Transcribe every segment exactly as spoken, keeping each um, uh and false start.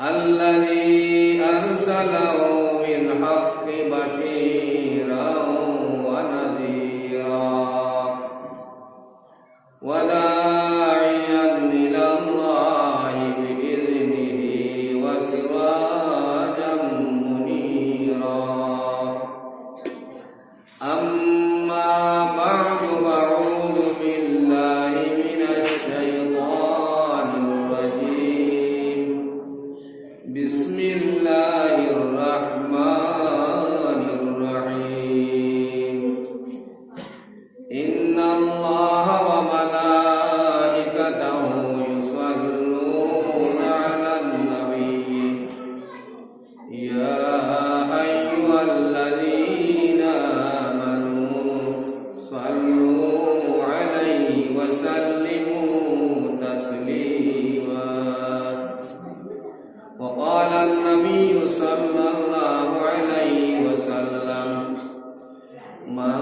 الذي أرسله بالحق بشيرا ونذيرا وداعيا إلى الله بإذنه وسراجا منيرا. أما بعد، فأعوذ بالله من الشيطان الرجيم. بسم الله الرحمن الرحيم. إن الله وملائكته يصلون على النبي، يا أيها الذين آمنوا صلوا عليه وسلموا تسليما. وقال النبي صلى الله عليه وسلم: من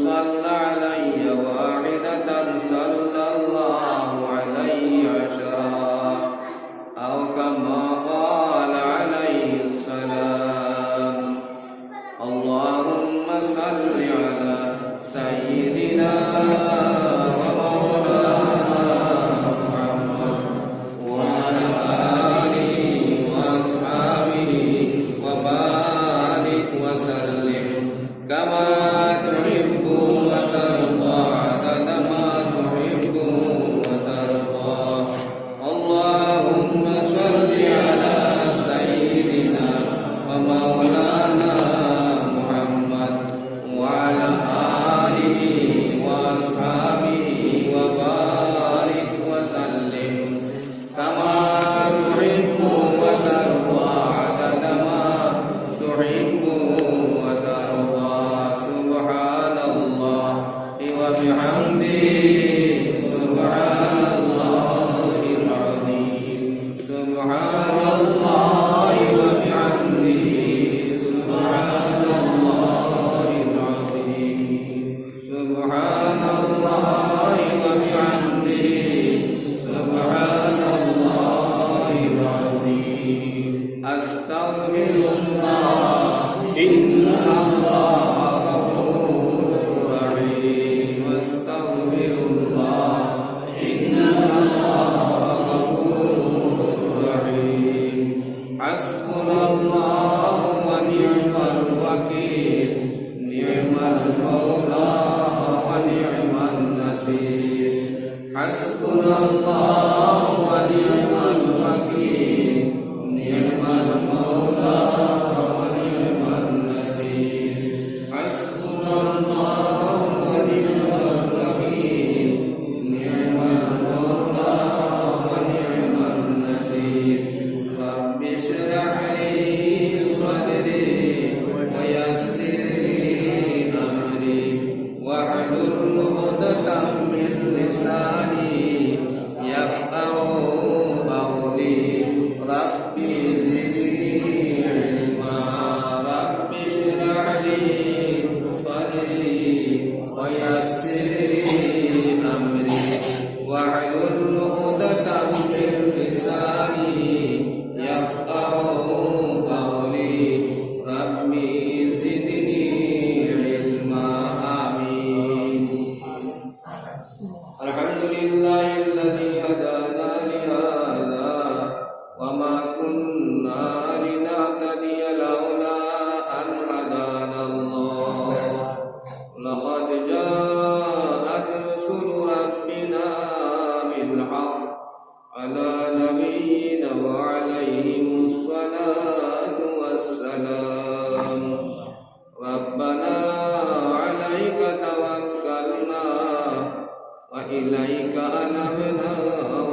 صلى علي واحدة صلى الله عليه عشرا، أو كما قال عليه السلام. اللهم صل على سيدنا ومولانا محمد وعلى آله وأصحابه وبارك وسلم كما تحب وترضى عدد ما تحب وترضى. اللهم صل على سيدنا ومولانا محمد وعلى آله وأصحابه وبارك وسلم كما تحب وترضى عدد ما تحب وترضى. سبحان الله وبحمده، سبحان الله العظيم، سبحان الله وبحمده، سبحان الله العظيم. سبحان الله وبحمده، سبحان الله العظيم. أستغفر الله، إن الله غفور رحيم. أستغفر الله، إن الله غفور رحيم. حسبنا الله ونعم الوكيل. نعم المولى ونعم النصير. حسبنا الله ونعم الوكيل. نعم المولى ونعم النصير. حسبنا الله ونعم الوكيل. نعم المولى ونعم النصير. رب اشرح لي صدري ويسر لي أمري واحلل عقدة من لساني يفقهوا قولي. رب زدني علما. رب اشرح لي صدري ويسر لي أمري واحلل عقدة من لساني يفقهوا قولي. رب زدني علما. آمين. الحمد لله الذي هدانا لهذا وما كنا لنهتدي لولا أن هدانا الله. لقد جاءت رسل ربنا بالحق على نبينا وعليهم الصلاة والسلام. ربنا عليك توكلنا وإليك أنبنا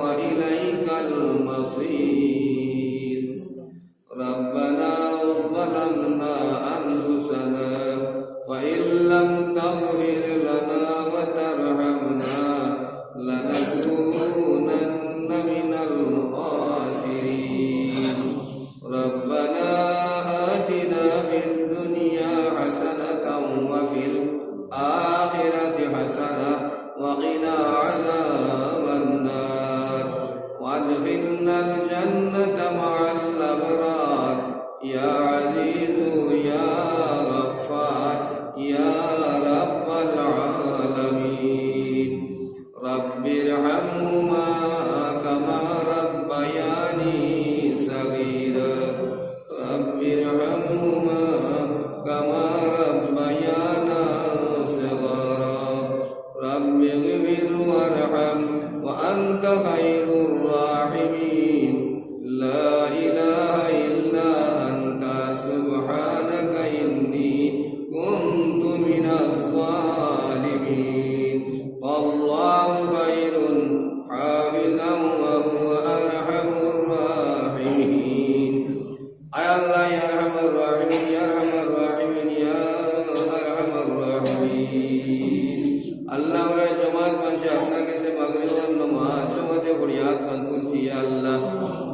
وإليك المصير. ربنا ظلمنا أنفسنا وإن لم تغفر لنا وترحمنا لنكونن من الخاسرين. ربنا آتنا في الدنيا حسنة وفي الآخرة حسنة وقنا عذاب النار. وأدخلنا الجنة مع الأبرار. لا إله إلا أنت سبحانك إني كنت من الظالمين. والله خير حافظا وهو أرحم الراحمين. আয় আল্লাহ, ইয়া আরহামার রাহিমিন, ইয়া আরহামার রাহিমিন, ইয়া আরহামার রাহিমিন। আল্লাহ, আমরা জমাত মানষে আপনার কাছে মাগরিবর নামাজ জমাতে ফরিয়াদ খান তুলছি, ইয়া আল্লাহ।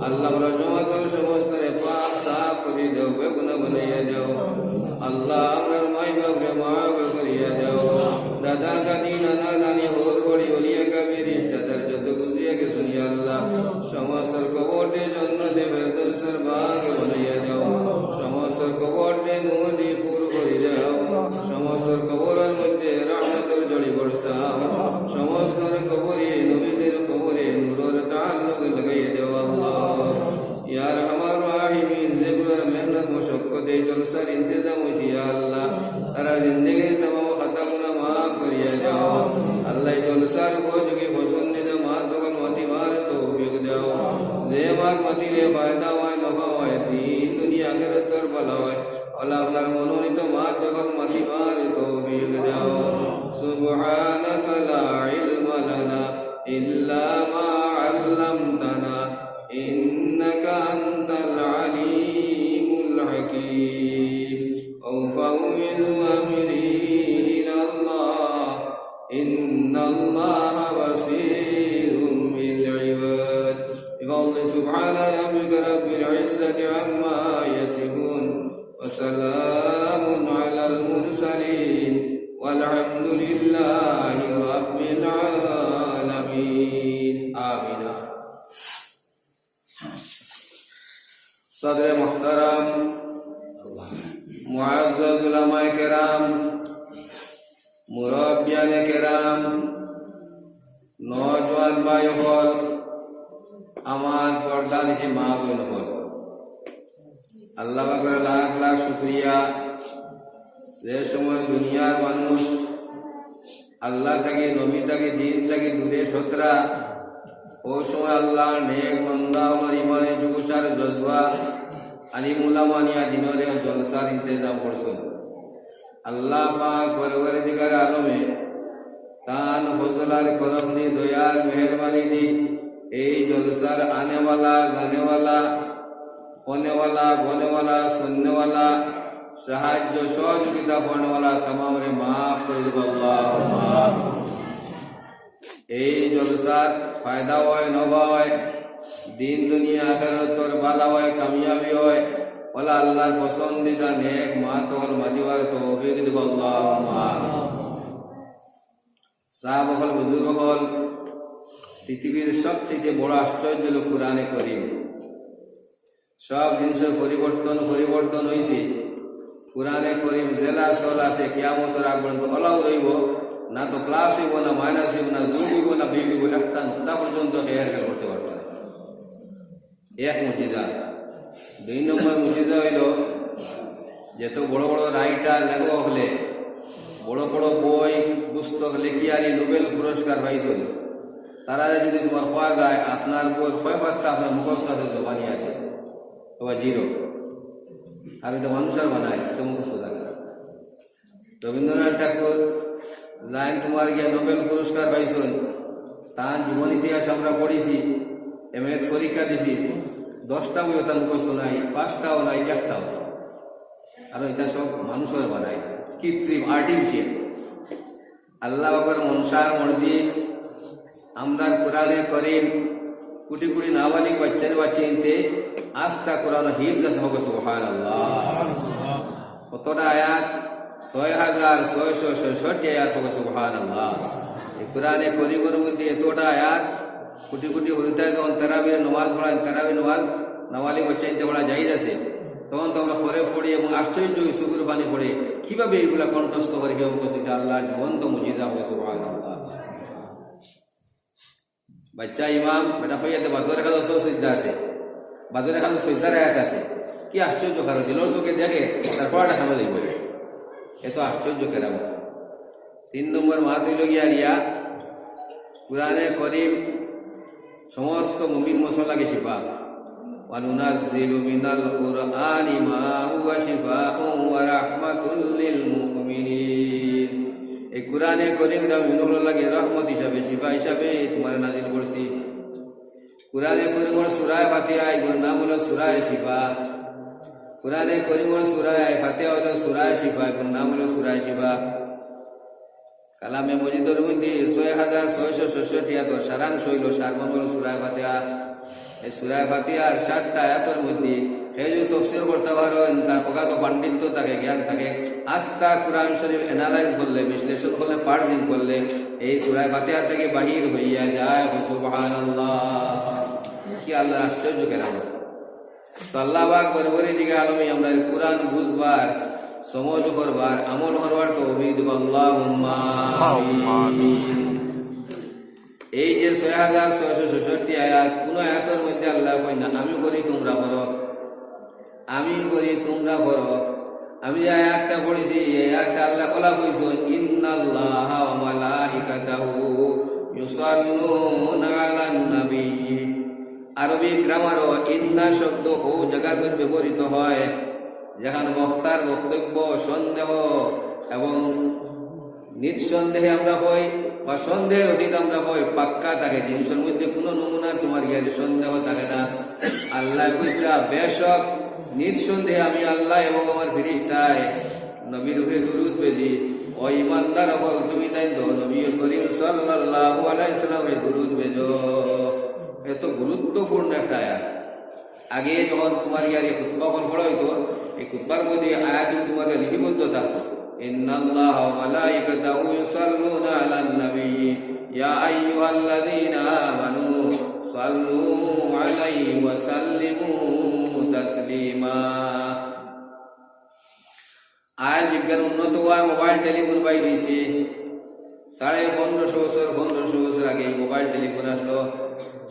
আল্লাহ, আমরা জমাতর সমস্ত রে পাক সাফ করি দেও, বেগুনা বানাইয়া দেও। আল্লাহ, আমরার মাই বাপরে মাফ করিয়া দেও। দাদা দাদি, নানা নানি, হউর বড়ি, অলিয়া কাবির, রিশতেদার যত গুজিয়া গেছইন, ইয়া আল্লাহ, সমস্তর কবররে জন্নতে ফেরদৌসর বাগ বানাইয়া দেও। সমস্তর কবররে নূর দি পুর করি দেও। সমস্তর কবরর মধ্যে রহমতর ঝড়ি বরসাও। সমস্তর কবরে, নবীদের কবরে নূরর তাল্লুক লাগাইয়া দেও আল্লাহ। ইয়া আরহামার রাহিমিন, যেগুলার মেহনত মশক্কতে এই জলসার ইন্তেজাম অইছে, ইয়া আল্লাহ, তারার জিন্দেগির তামাম খাতা গুনা মাফ করিয়া দেও। আল্লাহ, এই জলসার উপযোগী পছন্দিদা মাত দখল মাতিবার তৌফিক দেও। যে মাত মাতিলে ফায়দা অয়, নফা অয়, দিন দুনিয়া আখিরাতর ভালা অয়, আল্লাহ, আপনার মনোনীত মাত দখল মাতিবার তৌফিক দেও। سبحانك لا علم لنا إلا ما علمتنا إنك أنت العليم الحكيم. أفوض أمري إلى الله إن الله بصير بالعباد. بفضل سبحان ربك رب العزة عما يصفون. وسلام على المرسلين والحمد لله رب العالمين. آمين. সদরে মুহতারাম, মুআজ্জাজ উলামায়ে কেরাম, মুরব্বিয়ানে কেরাম, নওজোয়ান ভাই অকল, আমার পর্দানিশি মা বইন অকল, আল্লাহ পাকর লাখ লাখ শুকরিয়া, যে সময় দুনিয়ার মানুষ আল্লাহ থাকি, নবী থাকি, দিন থাকি দূরে সতরা, অউ সময় আল্লাহর নেক বান্দা অকলর ইমানে জোশ আর জজবা, আলিম উলামা নিয়া দিনরে জলসার ইন্তেজাম করছইন। আল্লাহ পাক পরওয়ারদিগার আলমে তান ফজল আর করম দি, দয়ার মেহেরবানি দি, এই জলসার আনেওয়ালা, জানেওয়ালা, ফোনেওয়ালা, বনেওয়ালা, শুননেওয়ালা, সাহায্য সহযোগিতা করনেওয়ালা তামামরে মাফ করি দিবা, আল্লাহুম্মা আমিন। এই জলসার ফায়দা অয়, নফা অয়, দিন দুনিয়া আখিরাতর ভালা অয়, কামিয়াবি অয়, অলা আল্লাহর পছন্দিদা নেক মাত অকল মাতিবার তৌফিক দিবা, আল্লাহুম্মা আমিন। সাহাব অকল, বুজুর্গ অকল, পৃথিবীর সবচেয়ে বড় আশ্চর্য অইলো কোরআনে করিম। সব জিনিসর পরিবর্তন, পরিবর্তন অইছে। কোরআনে করিম যেলা সলা আছে, কিয়ামতর আগ পর্যন্ত অলাউ রইবো, না তো plus অইবো, না minus অইবো, না যোগ অইবো, না বিয়োগ অইবো, একটা নুক্তা পর্যন্ত কেউ হেরফের করতে পারতো না। এক মুজিজা। দুই নম্বর মুজিজা অইলো, যত বড় বড় writer, লেখক অকলে বড় বড় বই, পুস্তক লেখিয়ারি নোবেল পুরস্কার পাইছইন, তারারে যদি তুমার কওয়া যায়, আপনার বইর কয় পাতা আপনার মুখস্থ আছে, জবানি আছে, অথবা zero। আর ইতা মানুষর বানায়, ইতা মুখস্থ থাকে না। রবীন্দ্রনাথ ঠাকুর যেইন তুমার গিয়া নোবেল পুরস্কার পাইছইন, তান জীবন ইতিহাস আমরা পড়ছি, এমএ পরীক্ষা দিছি, দশটা বইও তান মুখস্থ নাই, পাঁচটাও নাই, একটাও নাই। আর ইতা সব মানুষর বানায়, কৃত্রিম, artificial। আল্লাহ পাকর মনশার মর্জি, আমরার কোরআনে করিম কোটি কোটি নাবালিগ বাচ্চার বাচ্চা ইনতে আস্তা কোরআন হিফজ আছে, হোক সুবহানাল্লাহ। কতটা আয়াত? ছয় হাজার ছয়শো ছয়ষট্টি আয়াত, হোক সুবহানাল্লাহ। এই কোরআনে করিমর মধ্যে এতটা আয়াত, কোটি কোটি হুরুতায় যখন তারাবির নামাজ পড়ায়, তারাবির নামাজ নাবালিগ বাচ্চা ইনতে পড়া জায়েজ আছে, তখন তো আমরা ঘরে পড়ি এবং আশ্চর্য অই, চকুর পানি পড়ে, কিভাবে এইগুলা কণ্ঠস্থ করে, কেউ বলছে, "এটা আল্লাহর জীবন্ত মুজিজা", হোক সুবহানাল্লাহ। বাচ্চা ইমাম, বেটা কইয়াতে বাদর এখানো সব সিজদা আছে, বাদর এখানো সিজদার আয়াত আছে। কি আশ্চর্য, কারণ দিলর চোখে দেখে, তার পড়াটা কেমন হইব? এত আশ্চর্য কেরামত। তিন নম্বর মাত অইল গিয়া রিয়া, কোরআনে করিম সমস্ত মুমিন মুসলমানর লাগি শিফা। ওয়া নুনাজ্জিলু মিনাল কুরআনি মা হুয়া শিফাউন ওয়া রাহমাতুল লিল মুমিনিন। এই কুরআনে করিম মুমিন অকলর লাগি রহমত হিসাবে, শিফা হিসাবে তোমারে নাজিল করছি। কুরআনে করিমর সূরায়ে ফাতিহা, এগুর নাম অইলো সূরায়ে শিফা। কুরআনে করিমর সূরায়ে ফাতিহা অইলো সূরায়ে শিফা, এগুর নাম অইলো সূরায়ে শিফা। কালামে মজিদর মধ্যে ছয় হাজার ছয়শো ছয়ষট্টি আয়াতর সারাংশ অইলো, সারমর্ম অইলো সূরায়ে ফাতিহা। এই সূরায়ে ফাতিহার সাতটা আয়াতর মধ্যে কেউ যদি তফসির করতা পারইন, তার অগাধ পাণ্ডিত্য থাকে, জ্ঞান থাকে, আস্তা কুরআন শরীফ analyze করলে, বিশ্লেষণ করলে, parsing করলে, এই সূরায়ে ফাতিহা থাকি বাহির অইয়া যায়। সুবহানাল্লাহ। কি আল্লাহর আশ্চর্য কেরামত। তো আল্লাহ পাক পরওয়ারদিগারে আলমে আমরারে কুরআন বুঝবার, সমঝ করবার, আমল করবার তৌফিক দিবা। আল্লাহুম্মা আমিন। এই যে ছয় হাজার ছয়শো ছয়ষট্টি আয়াত, কুনু আয়াতর মধ্যে আল্লায় কইন না, "আমি করি, তুমরা করো, আমি করি, তুমরা করো।" আমি যে আয়াতটা পড়ছি, এই আয়াতটা আল্লায় কইলা কইছইন, "ইন্নাল্লাহা ওয়া মালাইকাতাহু ইউসাল্লুনা আলান নাবিয়্যি।" আরবি গ্রামারও ইন্না শব্দ অউ জাগার মধ্যে ব্যবহৃত হয়, যেখান বক্তার বক্তব্য সন্দেহ এবং নিঃসন্দেহে আমরা কই বা সন্দেহের অতীত আমরা কই, পাক্কা থাকে, জিনিসর মধ্যে কুনু নমুনা তোমার গিয়ারে সন্দেহ থাকে না। আল্লায় কইতা, "বেশক নিঃসন্দেহে আমি আল্লাহ এবং আমার ফিরিস্তায় নবীর উপরে দুরুদ বেজি, ও ইমানদার অকল, তুমি তাইন তো নবী করিম সাল্লাল্লাহু আলাইহি ওয়াসাল্লামরে দুরুদ বেজো।" এত গুরুত্বপূর্ণ একটা আয়াত। আগে যখন তোমার ইয়ারে খুতবা অকল পড়া অইতো, এই খুতবার মধ্যে আয়াত তোমার লিপিবদ্ধ থাকতো, "ইন্নাল্লাহা ওয়া মালাইকাতাহু ইউসাল্লুনা আলান নাবী, ইয়া আইয়ুহাল্লাযীনা আমানু সাল্লু আলাইহি ওয়া সাল্লিমু তাসলিমা।" আজ বিজ্ঞান উন্নত অওয়ায় মোবাইল টেলিফোন বাইর অইছে। সাড়ে পনেরোশো বছর, পনেরোশো বছর আগে এই মোবাইল টেলিফোন আসলো।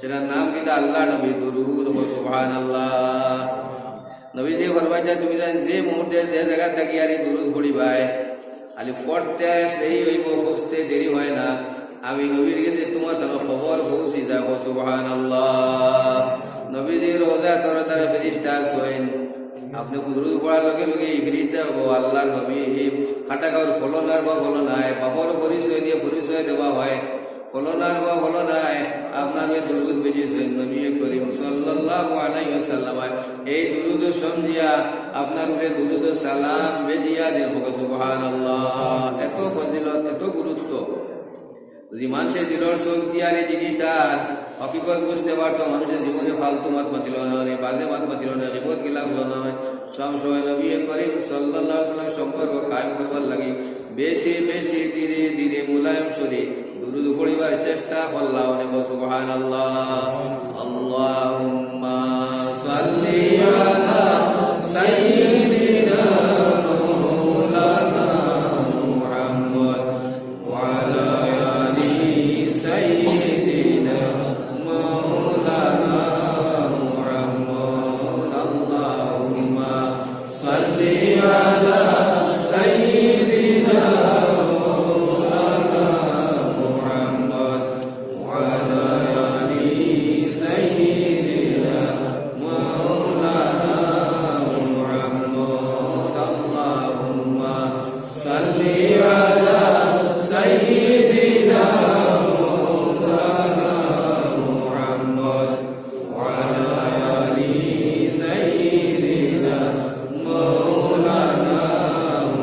সেটার নাম কিতা? আল্লাহর নবীর দুরুদ। সুবহানাল্লাহ। নবীজি ফরমাইতা, তুমি জানো যে মুহূর্তে যে জাগাত থাকি আর এই দুরুদ পড়িবায়, খালি পড়তে দেরি অইবো, পৌঁছতে দেরি হয় না। আমি নবীর গেছে তোমার তার খবর পৌঁছি যাইবো। সুবহানাল্লাহ। নবীজির রওজা তরে তরে ফিরিস্তা আছইন। আপনে দুরুদ পড়ার লগে লগে এই ফিরিস্তা কইবো, "আল্লাহর হাবিব, খাটাগাঁওর ফলনার বা ফলনায়, বাপর পরিচয় দিয়া পরিচয় দেওয়া হয়, ফলনার বা ফলনায় আপনারে দুরুদ বেজিছইন নবী করিম সাল্লাল্লাহু আলাইহি ওয়াসাল্লাম। এই দুরুদ শুনিয়া আপনার উপরে দুরুদ সালাম বেজিয়া দেন।" সুবহানাল্লাহ। এত ফজিলত, এত গুরুত্ব। যদি মানুষে দিলর চোখ দিয়া এই জিনিসটার হকিকত বুঝতে পারতো, মানুষে জীবনে ফালতু মাত মাতিলো না, বাজে মাত মাতিলো না, গীবত গিলা করলো না। সব সময় নবী করিম সাল্লাল্লাহু আলাইহি ওয়াসাল্লাম সম্পর্ক কায়েম করবার লাগি বেশি বেশি ধীরে ধীরে মুলায়ম স্বরে দুরুদ পড়িবার চেষ্টা করলা। অনেক সুবহানাল্লাহ। আল্লাহুম্মা সাল্লি আলা সাইয়্যিদিনা মাওলানা মুহাম্মদ وعلى آل سيدنا مولانا محمد. اللهم صل على سيدنا مولانا محمد وعلى آل سيدنا مولانا محمد. اللهم صل على سيدنا مولانا محمد وعلى آل سيدنا مولانا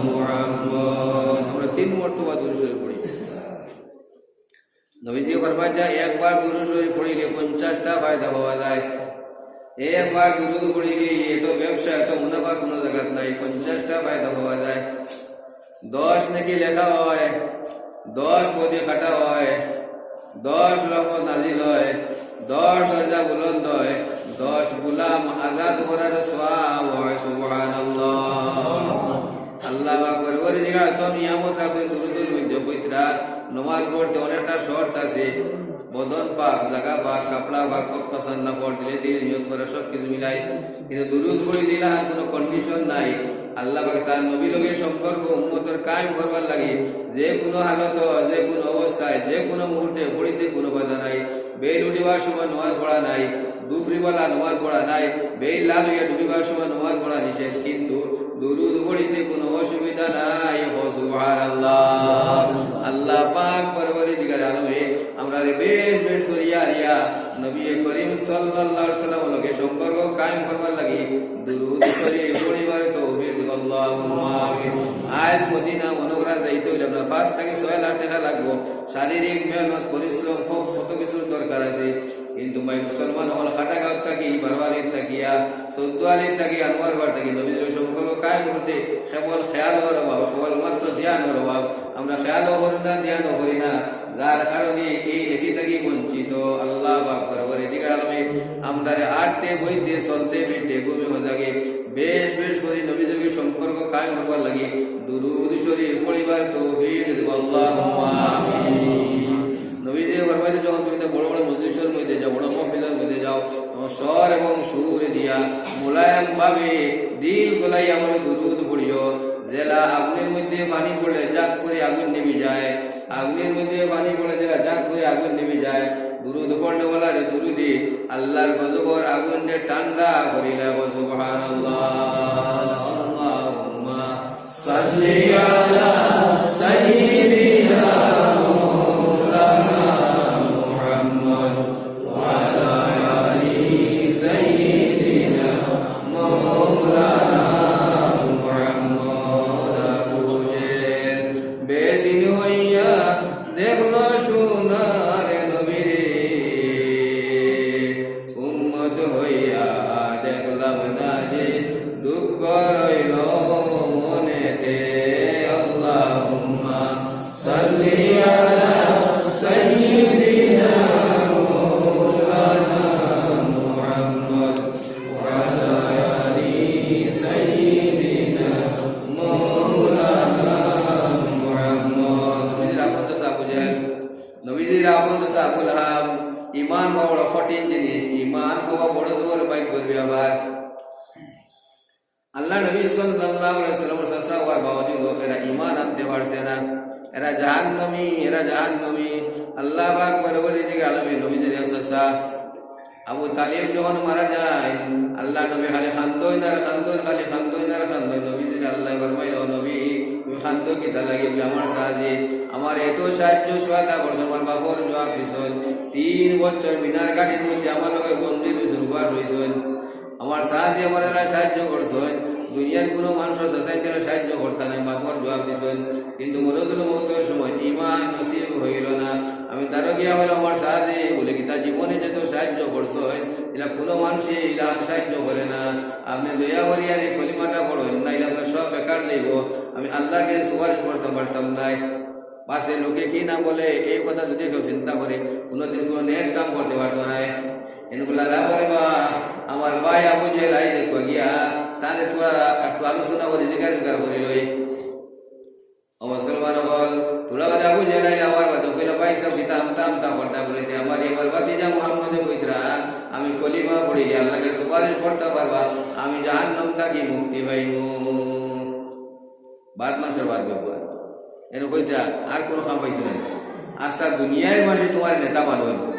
محمد. আমরা তিন মর্তবা দুরূদ শরীফ পড়ি। নবীজি ফরমাইতা, একবার দুরূদ শরীফ পড়িলে পঞ্চাশটা ফায়দা পাওয়া যায়। একবার দুরূদ পড়িলে এত ব্যবসা, এত মুনাফা কোনো জাগাত নাই, পঞ্চাশটা ফায়দা পাওয়া যায়। দশ নেকি লেখা হয়, দশ বদি কাটা হয়, দশ রহমত নাজিল হয়, দশ দরজা বুলন্দ হয়, দশ গুলাম আজাদ করার সওয়াব হয়। সুবহানাল্লাহ। আল্লাহ পাক পরওয়ারদিগার এত নিয়ামত রাখছইন দুরূদর মধ্যে। পবিত্র নমাজ পড়তে অনেকটা শর্ত আছে। বদন পাক, জাগা পাক, কাপড়া পাক, কত পাছান না পড় দিলে দিলে নিয়ত করা সব কিছু মিলাই। কিন্তু দুরুদ পড়ি দিলা আর কোনো কন্ডিশন নাই। আল্লাহ পাকে তার নবী লগে সম্পর্ক উম্মতর কায়েম করবার লাগি যে কোনো হালত, যে কোনো অবস্থায়, যে কোনো মুহূর্তে পড়িতে কোনো বাধা নাই। বেইল উঠিবার সময় নমাজ পড়া নাই, দুপুরিবেলা নমাজ পড়া নাই, বেইল লাল হইয়া ডুবিবার সময় নমাজ পড়া নিষেধ, কিন্তু দুরুদ পড়িতে কোনো অসুবিধা নাই। ও সুবহানাল্লাহ। আল্লাহ পাক পরওয়ারদিগার আলমে আমরারে বেশ বেশ করিয়া আরিয়া নবী করিম সাল্লাল্লাহু আলাইহি ওয়াসাল্লাম লগে সম্পর্ক কায়েম করবার লাগি দুরুদ শরীফ পড়িবার তৌফিক দিও, আল্লাহুম্মা আমিন। আজ মদিনা মনোহরা যাইতে হইলে আমরা পাঁচ থেকে ছয় লাখ টাকা লাগবো। শারীরিক মেহনত, পরিশ্রম, কত, কত কিছুর দরকার আছে। কিন্তু ভাই মুসলমান হল খাটাগাঁও থাকি, বারোয়ারি থাকিয়া, সদ্দুয়ালি থাকি, আনোয়ারপাড় থাকি নবীজির সম্পর্ক কায়েম করতে কেবল খেয়ালর অভাব, কেবল মাত্র ধ্যানর অভাব। আমরা খেয়ালও করি না, ধ্যানও করি না, যার কারণে এই নেকি থাকি বঞ্চিত। আল্লাহ পাক পরওয়ারদিগার আলমে আমরারে আটতে বইতে, চলতে ফিরতে, ঘুমে মজাগে বেশ বেশ করি নবীজির সম্পর্ক কায়েম হবার লাগি দুরুদ শরীফ পড়িবার তৌফিক দিও, আল্লাহুম্মা আমিন। নবীজি ফরমাইতে, যখন তুমি তা বড় বড় মজলিসর মধ্যে যাও, বড় মাহফিলর মধ্যে যাও, তখন স্বর এবং সুর দিয়া মোলায়েম ভাবে দিল গলাইয়া আমার দুরুদ পড়িও। যেলা আগুনের মধ্যে পানি পড়লে জাত করে আগুন নিভি যায়, আগুনের মধ্যে পানি পড়লে যেলা জাত করে আগুন নিভি যায়, দুরুদ পড়নেওয়ালারে দুরুদে আল্লাহর গজবর আগুনরে ঠান্ডা করিলা। সুবহানাল্লাহ। আল্লাহুম্মা সাল্লি আলা সাইয়্যিদিনা মাওলানা মুহাম্মদ ওয়া আলা আলি সাইয়্যিদিনা মাওলানা মুহাম্মদ। আবু জেহেল বেদিন হইয়া দেখলো সোনার নবীরে, উম্মত হইয়া দেখলাম না যে দুঃখ রইল মনেতে। আল্লাহুম্মা সাল্লি আলা সাইয়্যিদিনা মাওলানা মুহাম্মদ ওয়া আলা আলি সাইয়্যিদিনা মাওলানা মুহাম্মদ। নবীজির আপন চাচা আবু জেহেল, নবীজির আপন চাচা আবু লাহাব। ইমান পাওয়া বড় কঠিন জিনিস, ইমান পাওয়া বড় জবর ভাগ্যর ব্যাপার। আল্লাহ নবী সাল্লাল্লাহু আলাইহি ওয়াসাল্লামর চাচা হওয়ার বাওজুদও এরা ইমান আনতে পারছে না। এরা জাহান্নামী, এরা জাহান্নামী। আল্লাহ পাক পরওয়ারদিগার আলমে নবীজির চাচা আবু তালিব যখন মারা যায়, আল্লাহ নবী খালি কান্দইন আর কান্দইন, খালি কান্দইন আর কান্দইন। নবীজিরে আল্লায় ফরমাইলা, "ও নবী, তুমি কান্দো কিতার লাগি?" বলে, "আমার চাচাজি আমার এত সাহায্য সহায়তা করছইন, আমার বাপর জুয়াব দিছইন, তিন বছর মিনার ঘাটির মধ্যে আমার লগে বন্দী রইছইন, উপাস রইছইন।" আমার চাচাজি আমার এরা সাহায্য করছইন, দুনিয়ার কোনো মানুষর চাচায় তারা সাহায্য করতা নায়, বাপর জুয়াব দিছইন, কিন্তু মরদুল মৌতর সময় ইমান নসিব হইল না। আমি তারও গিয়া বলে, "আমার চাচাজি বলে কিতা জীবনে যত সাহায্য করছইন, ইলা কোনো মানুষে ইলা সাহায্য করে না। আপনে দয়া করিয়া এই কলিমাটা পড়ইন, নাইলে আপনার সব বেকার যাইব। আমি আল্লাহর কাছে সুপারিশ করতাম পারতাম নায়।" পাছে লোকে কি না বলে, এই কথা যদি কেউ চিন্তা করে, কোনোদিন কোনো নেক কাম করতে পারতো নায়। এনগুলা না বলে বা আমার ভাই আবু জেহেল আই দেখবা গিয়া, তাহলে তোরা একটু আলোচনা করি, জিকার বিকার করি লই। ও মুসলমান হল, তোরা বাদে আবু জেহেল আইলে আমার বাদে কইলা, "ভাই সাহেব, কিতা আমতা আমতা করতা?" বলিতে, "আমার, আমার ভাতিজা মুহাম্মদে কইতরা, আমি কলিমা পড়ি, আল্লাহকে সুপারিশ করতা পারবা, আমি জাহান্নাম থাকি মুক্তি পাইমু।" বাদ মানষর বাদ ব্যবহার। এনে কইতা, আর কোনো কাম পাইছো না। আস্তা দুনিয়ার মাঝে তোমার নেতা বানাইল।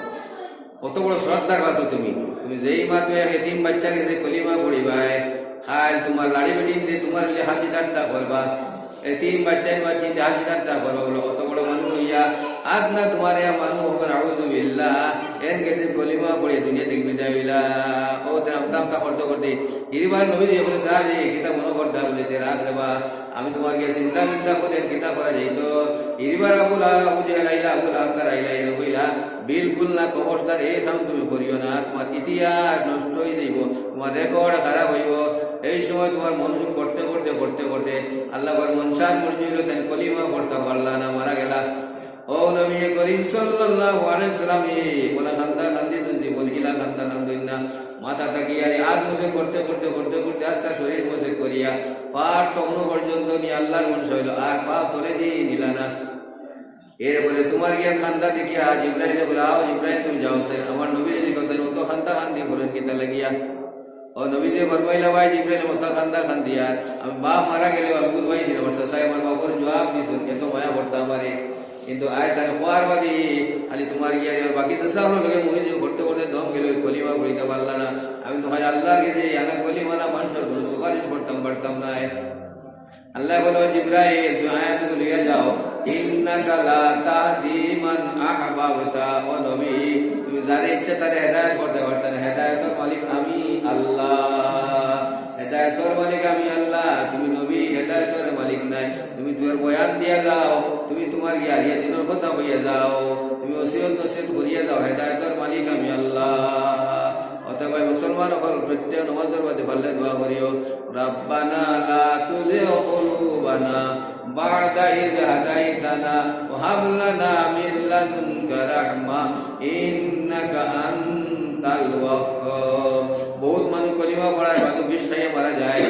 কত বড় শ্রদ্ধার কথা তুমি। তুমি যেই মাত্র এক এতিম বাচ্চারে যে কলিমা পড়িবায়, খাইল তোমার লাড়ি বেটিনতে তোমার লিগে হাসি ঠাট্টা করবা। এতিম বাচ্চার বাচ্চিনতে হাসি ঠাট্টা করবা বলে, কত বড় মানুষ হইয়া, আজ না তোমার এক মানুষ হকল, আউযুবিল্লাহ, এন গেছে কলিমা পড়ে দুনিয়া থেকে বিদায় হইলা। ও তেরাম তামতা করতে করতে, ইরিবার নবী দিয়ে বলে, "সাহায্যে, কিতা মনে করতা?" বলে, "তেরা রেবা।" আমি তোমার গিয়া চিন্তা মিন্তা করি, কিতা করা যাইতো? ইরিবার আবু লাহাব, আবু জেহেল আইলা, আবু লাহাব তার আইলা, এর কইলা, "বিলকুল না, খবরদার, এই কাম তুমি করিও না, তোমার ইতিহাস নষ্ট হয়ে যাইব, তোমার রেকর্ড খারাপ হইব।" এই সময় তোমার মনোযোগ করতে করতে, করতে করতে, আল্লাহ পাকের মনসার মর্জি হইল, তাই কলিমা পড়তে পারলা না, মারা গেলা। ও নবী করিম সাল্লাল্লাহু আলাইহি ওয়াসাল্লাম, এ ওলা কান্দা কান্দিছইন, জীবন ইলা কান্দা কান্দইন না। মাথা থাকি আর আত মুছে করতে করতে, করতে করতে, আস্তা শরীর মুছে করিয়া, পার তখনও পর্যন্ত নি আল্লাহর মনসা হইল, আর পা তলে দিয়ে নিলা না। এরপরে তুমার গিয়া কান্দা দেখিয়া জিব্রাইলে কইলা, "আও জিব্রাইল, তুমি যাও, স্যার, আমার নবীরে দেখো, তাইন অত কান্দা কান্দি করইন কিতা লাগিয়া?" ও নবীজি ফরমাইলা, "ভাই জিব্রাইল, অত কান্দা কান্দিয়ার, আমি বাপ মারা গেলেও আমি বুঝ পাইছি না, আমার চাচায় আমার বাপর জুয়াব দিছইন, এত মায়া করতা আমারে। কিন্তু আয় তাইন কওয়ার বাদে খালি তুমার গিয়া আর বাকি চাচা অকলর লগে মুই যে করতে করতে দম গেল, ওই কলিমা পড়িতা পারলা না। আমি তো খালি আল্লার গেছে আনা কলিমা না, মানষর কুনু সুপারিশ করতাম পারতাম নায়।" আল্লায় কইলা, "জিব্রাইল, তুমি আয়াতগু লইয়া যাও, ইন্নাকা লা তাহদি মান আহবাবতা।" ও নবী, তুমি যারে ইচ্ছা তারে হেদায়েত করতে পারতা না। হেদায়েতর মালিক আমি আল্লাহ, হেদায়েতর মালিক আমি আল্লাহ। তুমি নবী, হেদায়েতর মালিক নায়। তুমি তুমার বয়ান দিয়া যাও, তুমি তুমার গিয়া দিনর কথা কইয়া যাও, তুমি ওসিয়ত নসিহত করিয়া যাও, হেদায়েতর মালিক আমি আল্লাহ। অতএব ভাই মুসলমান অকল, প্রত্যেক নমাজর বাদে পারলে দোয়া করিও, "রাব্বানা লা তুযিগ কুলুবানা বা'দা ইয হাদাইতানা ওয়া হাব লানা মিন লাদুনকা রাহমা ইন্নাকা আনতাল ওয়াহ্হাব।" বহুত মানুষ কলিমা পড়ার বাদে বিষ খাইয়া মারা যায়,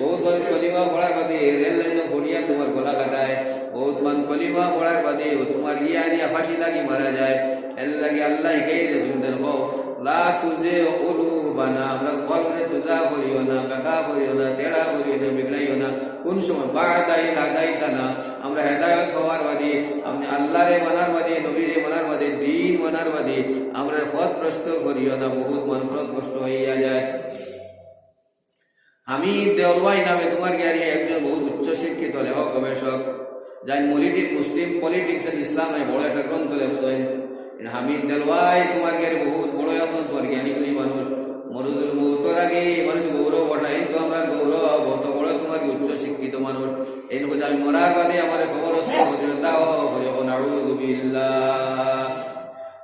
বহুত মানুষ কলিমা পড়ার বাদে রেল লাইনো পড়িয়া তুমার গলা কাটায়, বহুত মানুষ কলিমা পড়ার বাদে ও তুমার ইয়ারিয়া ফাঁসি লাগি মারা যায়। এর লাগি আল্লায় হিকাইয়া দেছইন, কও, "লা তুযিগ কুলুবানা", আমরার কলবরে তুজা করিও না, বেকা করিও না, তেড়া করিও না, বিগড়াইও না। কুন সময়? "বা'দা ইয হাদাইতানা", আমরা হেদায়েত পাওয়ার বাদে, আপনে আল্লারে মানার বাদে, নবীরে মানার বাদে, দিন মানার বাদে, আমরারে পথভ্রষ্ট করিও না। বহুত মানুষ পথভ্রষ্ট অইয়া যায়। হামিদ দেওলওয়াই নামে তুমার গিয়ারি একজন বহুত উচ্চ শিক্ষিত লেখক গবেষক, যাইন পলিটিক-, মুসলিম পলিটিক্স এন্ড ইসলামে বড় একটা গ্রন্থ লেখছইন। এই হামিদ দেওলওয়াই তুমার গিয়ারি বহুত বড় একজন তুমার জ্ঞানী গুণী মানুষ। মরুদুল মৌতর আগে মানুষ গৌরব ওঠা, এই তো আমরার গৌরব, অত বড় তুমার উচ্চ শিক্ষিত মানুষ। এই লোক আমি মরার বাদে আমারে কবরস্থ করিও, দাও করিও, নাউযুবিল্লাহ।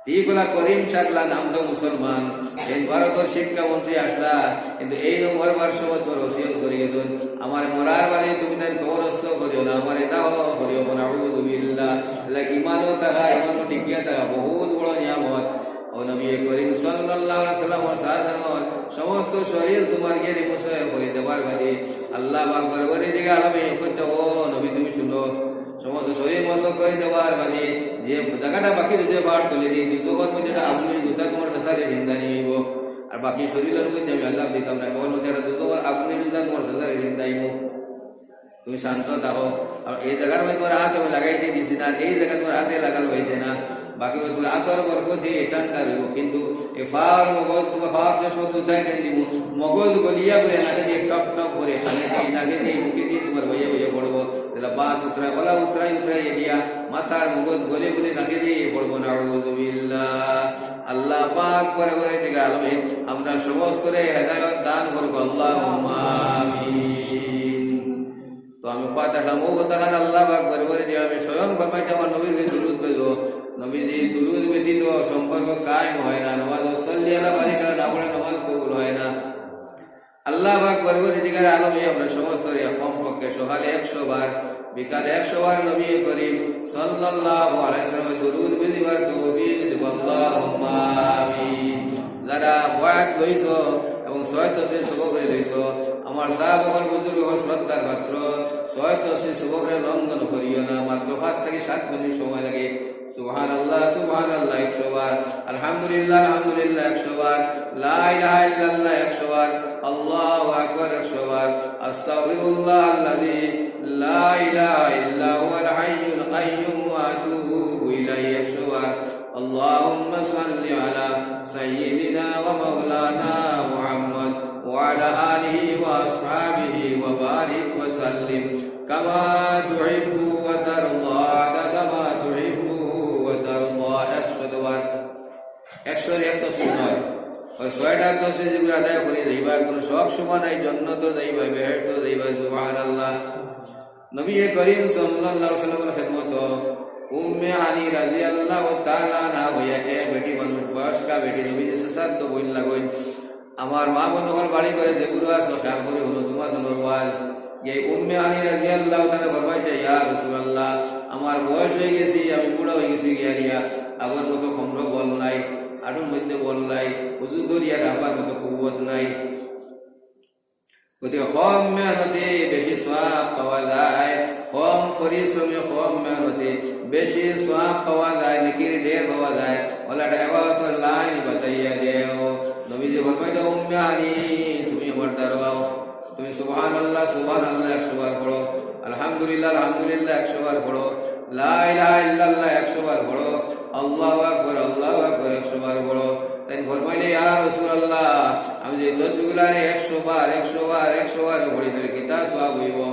ঠিক অলা করিম ছাগলা নাম তো মুসলমান, এই ভারতর শিক্ষামন্ত্রী আসলা, কিন্তু এই নম্বর বার সময় তুমার ওসিয়ত করি গেছইন, "আমারে মরার বাদে তুমি তাইন কবরস্থ করিও না, আমারে দাহ করিও না।" নাউযুবিল্লাহ। তাইলে ইমানও থাকা, ইমানও টিকিয়া থাকা বহুত বড় নিয়ামত। ও নবী করিম সাল্লাল্লাহু আলাইহি ওয়াসাল্লামর সাহাবাগণর সমস্ত শরীর তুমার গিয়ারি মুছে করি দেওয়ার বাদে আল্লাহ পাক পরওয়ারদিগারে আলমে কইতা, "ও নবী, তুমি শুনো।" সমস্ত শরীর মুছে করি দেওয়ার বাদে যে জাগাটা বাকি রইছে পাহাড় তলে দি, দুজখর মধ্যে একটা আগুনের জুতা তুমার চাচারে ফিন্দানি অইবো। আর বাকি শরীরর মধ্যে আমি আযাব দিতাম না, কবরর মধ্যে একটা দুজখর আগুনের জুতা তুমার চাচারে ফিন্দাইমু। তুমি শান্ত থাকো। আর এই জাগার মধ্যে তুমার আত আমি লাগাইতে দিছি না, আর এই জাগা তুমার আতে লাগাল পাইছে না। বাকি মধ্যে তুমার আতর বরকতে ঠান্ডা রইবো, কিন্তু এই পাওর মগজ তুমার পাওর যে শব্দ উঠাই দেন দিব, মগজ গলিয়া করে নাকে দিয়ে টপ টপ করে, কানে দিয়ে, নাকে দিয়ে, মুখে দিয়ে তুমার বইয়া বইয়া পড়বো। তাইলে বাত উতরাই, গলা উতরাই উতরাই দিয়া মাথার মগজ গলে গলে নাকে দিয়ে পড়বো। নাউযুবিল্লাহ। আল্লাহ পাক পরওয়ারদিগারে আলমে আমরা সমস্তরে হেদায়েত দান করুক, আল্লাহুম্মা আমিন। তো আমি কথা থামো, কথা খান আল্লাহ পাক পরওয়ারদিগারে আলমে স্বয়ং ফরমাইতা, "আমার নবীর উপরে দুরুদ পড়ো।" নবীজির দুরুদ ব্যতীত সম্পর্ক কায়েম হয় না। নওয়াজ সাল্লি আলা বারিক আলা না পড়লে নওয়াজ কবুল হয় না। আল্লাহ পাক পরওয়ারদিগারে আলমে আমরা সমস্তরে কমপক্ষে সকালে একশো বার, বিকালে একশো বার নবী করিম সাল্লাল্লাহু আলাইহি ওয়াসাল্লামর দুরুদ পড়িবার তৌফিক দেও, আল্লাহুম্মা আমিন। যারা বয়াত লইছো এবং ছয় তসবিহ সবক লইছো, আমার সাহাব অকল, বুজুর্গ অকল, শ্রদ্ধার পাত্র, ছয় তসবিহ সবকরে লঙ্ঘন করিও না, মাত্র পাঁচ থাকি সাত মিনিট সময় লাগে। সুবহানাল্লাহ, সুবহানাল্লাহ একশো বার, আলহামদুলিল্লাহ, আলহামদুলিল্লাহ একশো বার, লা ইলাহা ইল্লাল্লাহ একশো বার, আল্লাহু আকবার একশো বার, আস্তাগফিরুল্লাহ আল্লাযী লা ইলাহা ইল্লা হুয়াল হাইয়ুল কাইয়্যুম ওয়া আতুবু ইলাইহি একশো বার। আল্লাহুম্মা সাল্লি আলা সাইয়্যিদিনা ওয়া মাওলানা মুহাম্মদ ওয়া আলা আলিহি ওয়া আসহাবিহি ওয়া বারিক ওয়া সাল্লিম। কামা তুহিব্বু ওয়া তারদা, আদা কামা তুহিব্বু ওয়া তারদা, একশো বার। একশো এক তসবিহ নয়, ওই ছয়টা তসবিহ যেগুলো আদায় করি যাইবা, কোনো শখ শুভা নাই, জন্নতো যাইবা, বেহেশতো যাইবা, সুবহানাল্লাহ। নবী করিম সাল্লাল্লাহু আলাইহি ওয়াসাল্লামর খেদমত উম্মে হানি রাদিয়াল্লাহু তাআলা আনহা হইয়া এক বেটি মানুষ, বয়স্কা বেটি, নবীজির চাচাতো বইন লাগইন। আমার মা বোন অকল বাড়ি ঘরে যেগুলো আছো, খেয়াল করি হুনো, তুমার জন্য ওয়াজ। এই উম্মে হানি রাদিয়াল্লাহু তাআলা ফরমাইতা, "ইয়া রাসূলুল্লাহ, আমার বয়স হয়ে গেছে, আমি বুড়া হয়ে গেছি গিয়া রিয়া, আগর মতো কোমরো বল নাই, হাঁটুর মধ্যে বল নাই, উজু ধরিয়া রাখবার মতো কুওয়াত নাই।" গতিকে কম মেহনতে বেশি সওয়াব পাওয়া যায়, কম পরিশ্রমে কম মেহনতে বেশি সওয়াব পাওয়া যায়, নেকির ঢের পাওয়া যায়। অউলাটা ইবাদতর লাইন বাতাইয়া দেও। নবীজি ফরমাইলা, উম্মে হানি, তুমি আমার দারোয়াও, তুমি সুবহানাল্লাহ, সুবহানাল্লাহ একশো বার পড়ো, আলহামদুলিল্লাহ, আলহামদুলিল্লাহ একশো বার পড়ো, লা ইলাহা ইল্লাল্লাহ একশো বার পড়ো, আল্লাহু আকবার, আল্লাহু আকবার একশো বার পড়ো। তাইন ফরমাইলা, ইয়া রাসূলুল্লাহ, আমি যে তসবিহগুলারে একশো বার, একশো বার, একশো বার পড়ি, তাইলে কিতা সওয়াব অইবো?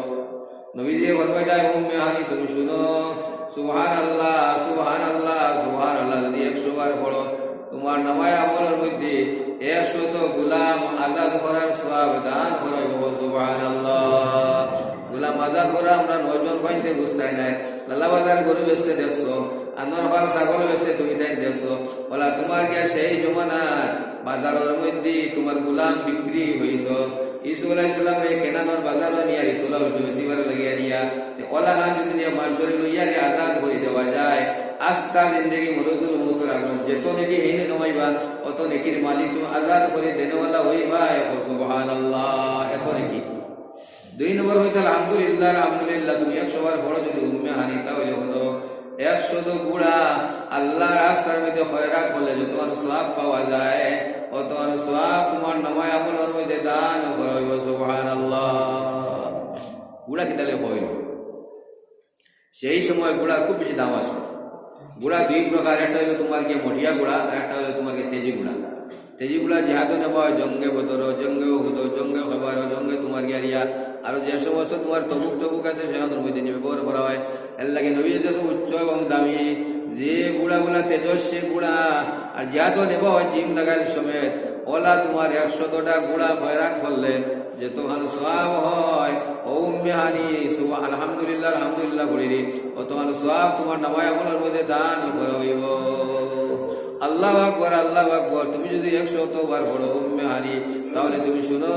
নবীজি ফরমাইলা, উম্মে হানি, তুমি হুনো, সুবহানাল্লাহ, সুবহানাল্লাহ, সুবহানাল্লাহ যদি একশো বার পড়ো, তুমার নামায়ে আমলর মধ্যে একশত গুলাম আজাদ করার সওয়াব দান করা অইবো। সুবহানাল্লাহ। গুলাম আজাদ করা আমরা নয়জন পাইন্তে বুঝতায় নায়। লালাবাজার গরু বেচতে দেখছো, আনোয়ারপাড়া ছাগল বেচতে তুমি তাইন দেখছো। অউলা তুমার গিয়া সেই জমানার বাজারর মধ্যে তুমার গুলাম বিক্রি অইতো। ইউসুফ আলাইহিস সালামরে কেনানর বাজারো নিয়া রিতলা উঠলো বেচিবার লাগিয়া নিয়া। তে অউলাখান যদি নিয়া মানষরে লইয়া রে আজাদ করি দেওয়া যায়, আস্তা জিন্দেগি মরজুল মউতর আগমন যেত নেকি হেইন কামাইবা, অত নেকির মালিক তুমি আজাদ করি দেনেওয়ালা অইবা। এখন সুবহানাল্লাহ, এত নেকি। দুই নম্বর অইতো আলহামদুলিল্লাহ, আলহামদুলিল্লাহ তুমি একশো বার পড়ো যদি উম্মে হানি, তা অইলে অইলো একশত ঘোড়া আল্লাহর রাস্তার মধ্যে খয়রাত করলে যতখান সওয়াব পাওয়া যায়, অতখান সওয়াব তুমার নামায়ে আমলর মধ্যে দান করা অইবো। সুবহানাল্লাহ। ঘোড়া কিতারে কইল? সেই সময় ঘোড়া খুব বেশি দাম আছিল। ঘোড়া দুই প্রকার, একটা অইলো তুমার গিয়া মটিয়া ঘোড়া, আর একটা অইলো তুমার গিয়া তেজি ঘোড়া। তেজি ঘোড়া জিহাদো নেওয়া অয়, জঙ্গে বদর, জঙ্গে উহুদ, জঙ্গে খয়বার, জঙ্গে তুমার গিয়া রিয়া, আর যে সমস্ত তুমার তবুক টবুক আছে, সেখানর মধ্যে নিয়ে ব্যবহার করা অয়। এর লাগি নবী যে উচ্চ এবং দামি, যে ঘোড়াগুলা তেজস্বী ঘোড়া, আর জিহাদো নেওয়া অয় জিম লাগাইল সমেত, অউলা তুমার একশতটা ঘোড়া খয়রাত করলে যতখান সওয়াব অয়, ও উম্মে হানি, সুবহা-, আলহামদুলিল্লাহ, আলহামদুলিল্লাহ পড়িলি, অতখান সওয়াব তুমার নামায়ে আমলর মধ্যে দান করা অইবো। আল্লাহু আকবার, আল্লাহু আকবার। তুমি যদি একশত বার পড়ো, উম্মে হানি, তাহলে তুমি হুনো,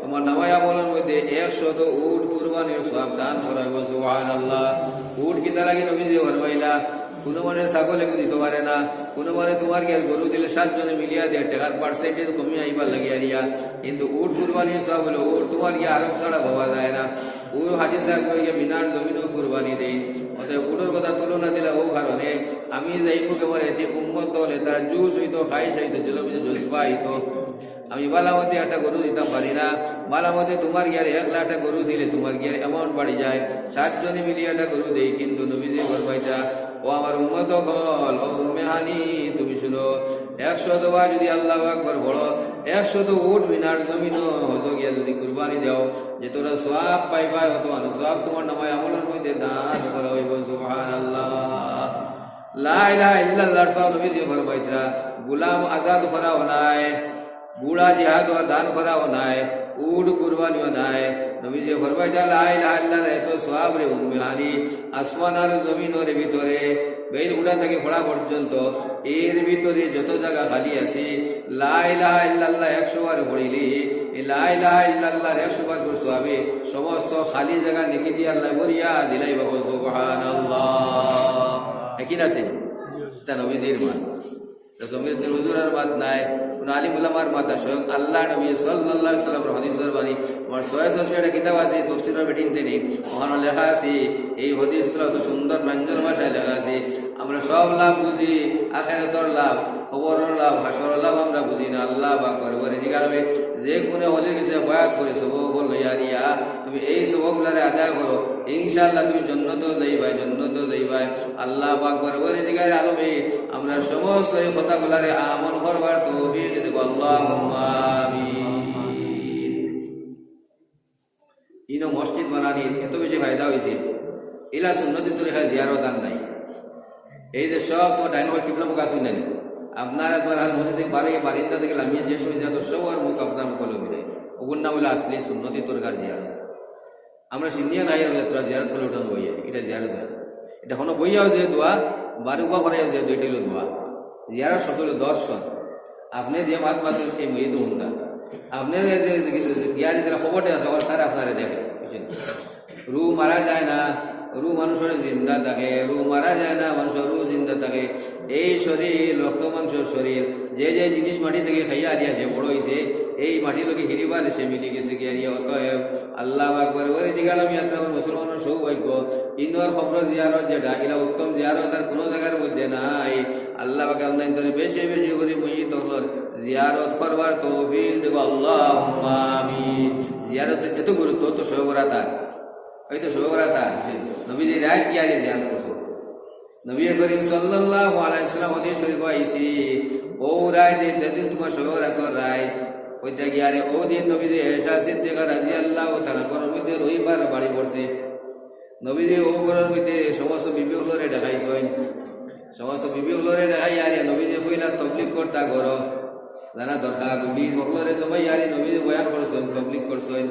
তুমার নামায়ে আমলর মধ্যে একশত উট কুরবানির সওয়াব দান করা অইবো। সুবহানাল্লাহ। উট কিতার লাগি নবীজি ফরমাইলা? কুনু মানে ছাগল এগু দিতো পারে না, কুনু মানে তুমার গিয়ার গরু দিলে সাতজনে মিলিয়া দেয়, টেকার percentage কমিয়া আইবার লাগিয়া রিয়া। কিন্তু উট কুরবানির সওয়াব অইলো, উট তুমার গিয়া আরব ছাড়া পাওয়া যায় না। উট হাজি সাহেব গিয়া মিনার জমিনো কুরবানি দেইন। অতএব উটর কথা তুলনা দিলা অউ কারণে, আমি যাইমু কেমন এতে উম্মত অকলে তারা জুশ অইতো, খাইশ অইতো, জুলুম অইতো, জজবা অইতো। আমি বালামতে একটা গরু দিতাম পারি না, বালামতে তুমার গিয়ার একলা একটা গরু দিলে তুমার গিয়ার amount বাড়ি যায়, সাতজনে মিলি একটা গরু দেই, কিন্তু নবীজি ফরমাইতা, ও আমার উম্মত অকল, ও উম্মে হানি, তুমি হুনো, একশত বার যদি আল্লাহু আকবার পড়ো, একশত উট মিনার জমিনো হজো গিয়া যদি কুরবানি দেও, যতটা সওয়াব পাইবায়, অতখান সওয়াব তুমার নামায়ে আমলর মধ্যে দান করা অইবো। সুবহানাল্লাহ। লা ইলাহা ইল্লাল্লাহর সওয়াব নবীজি ফরমাইতরা, গুলাম আজাদ করাও নাই, ঘোড়া জিহাদো দান করাও নাই, উট কুরবানিও নাই। নবীজি ফরমাইতরা, লা ইলাহা ইল্লাল্লাহর এত সওয়াব রে উম্মে হানি, আসমান আর জমিনর ভিতরে, বেইল উঠা থাকি পড়া পর্যন্ত, এর ভিতরে যত জাগা খালি আছে, লা ইলাহা ইল্লাল্লাহ একশো বার পড়িলি, এই লা ইলাহা ইল্লাল্লাহর একশো বার করে সওয়াবে সমস্ত খালি জাগা নেকি দিয়া আল্লাহ ভরিয়া দিলাইবা। সুবহানাল্লাহ। একই না আছে? তা নবীজির মাত। তা সমীর ইবনে হুজুরের মাত নায়, কুনু আলিম উলামার মাত নায়, স্বয়ং আল্লাহর নবী সাল্লাল্লাহু আলাইহি ওয়াসাল্লামর হাদিসর বাণী। আমার ছয় দশ একটা কিতাব আছে, তফসিরর বেটিন দেনি, অখানো লেখা আছে, এই হাদিসগুলা অত সুন্দর প্রাঞ্জল ভাষায় লেখা আছে। আমরা সব লাভ বুঝি, আখেরাতর লাভ, কবরর লাভ, হাশরর লাভ আমরা বুঝি না। আল্লাহ পাক বারে বারে জিগাইবা, যে কুনু অলির গেছে বায়াত করি সবক লইয়া দিয়া, তুমি এই সবকগুলারে আদায় করো, ইনশাআল্লাহ তুমি জন্নতো যাইবায়, জন্নতো যাইবায়। আল্লাহ পাক বারে বারে জিগাইবা, আলমে, আমরা সমস্ত এই কথাগুলারে আমল করবার তৌফিক দেও, আল্লাহুম্মা আমিন। ইনো মসজিদ বানানির এত বেশি ফায়দা অইছে, ইলা সুন্নতি তরিকার জিয়ারত আর নাই। এই যে সব তুমার ডাইন হকল কিবলামুখ আছে না, আপনারা তুমার হাল মসজিদ থাকি বারইয়া বারিন্দা থাকি লামিয়া যে সময় জিয়ারত, সবর মুখ আপনার মুখো লবি দেয়। অগুর নাম অইলো আসলি সুন্নতি তরিকার জিয়ারত। আমরা সিন্নিয়া নাই অইলে তোরা জিয়ারত করলে ওটা বইয়া, ইটা জিয়ারত নায়। ইটা অনো বইয়াও যে দোয়া, বারে উবা করাইয়া যে দোয়া, ইটা অইলো দোয়া। জিয়ারত শব্দ অইলো দর্শন। আপনে যে মাত মাতইন এই মইয়িত হুনতা। আপনে যে, যে, যে, যে গিয়া যে যারা খবর দেন, তখন তারা আপনারে দেখে, বুঝছেন? রুহ মারা যায় না, রুহ মানুষর জিন্দা থাকে, রুহ মারা যায় না, মানুষর রুহ জিন্দা থাকে। এই শরীর রক্ত মাংসর শরীর, যে যে জিনিস মাটি থাকি খাইয়া আরিয়া যে বড় অইছে, এই মাটির লগে হিরিবার সে মিলি গেছে গিয়া আরিয়া। অতএব আল্লাহু আকবার, ওরে দিগালাম ইয়াত্রা, মুসলমানর সৌভাগ্য। ইনোর কবর জিয়ারত যেটা, ইলা উত্তম জিয়ারত আর কোনো জাগার মধ্যে নাই। আল্লাহ পাকে আমরারে বেশি বেশি করি মইয়িত অকলর জিয়ারত করবার তৌফিক দেউক, আল্লাহুম্মা আমিন। জিয়ারত এত গুরুত্ব তো শবে বরাতর। এই তো শবে বরাতর, নবীজি রাইত গিয়া আরিয়া জিয়ারত করছে। নবী করিম সাল্লাল্লাহু আলাইহি ওয়াসাল্লাম হাদিস শরীফ আইছে, ও রাইত, যেদিন তোমার শবে বরাতর রাইত, ওইটা গিয়া আরিয়া, ও দিন নবীজি আয়েশা সিদ্দিকা রাদিয়াল্লাহু তাআলা আনহার ঘরর মধ্যে রইবার বাড়ি পড়ছে। নবীজি ও ঘরর মধ্যে সমস্ত বিবি অকলরে ডাকাইছইন। সমস্ত বিবি অকলরে ডাকাইয়া আরিয়া নবীজি পয়লা তবলিগ করতা ঘরো। জানা দরকার, বিবি অকলরে জমাইয়া আরিয়া নবীজি বয়ান করছইন, তবলিগ করছইন।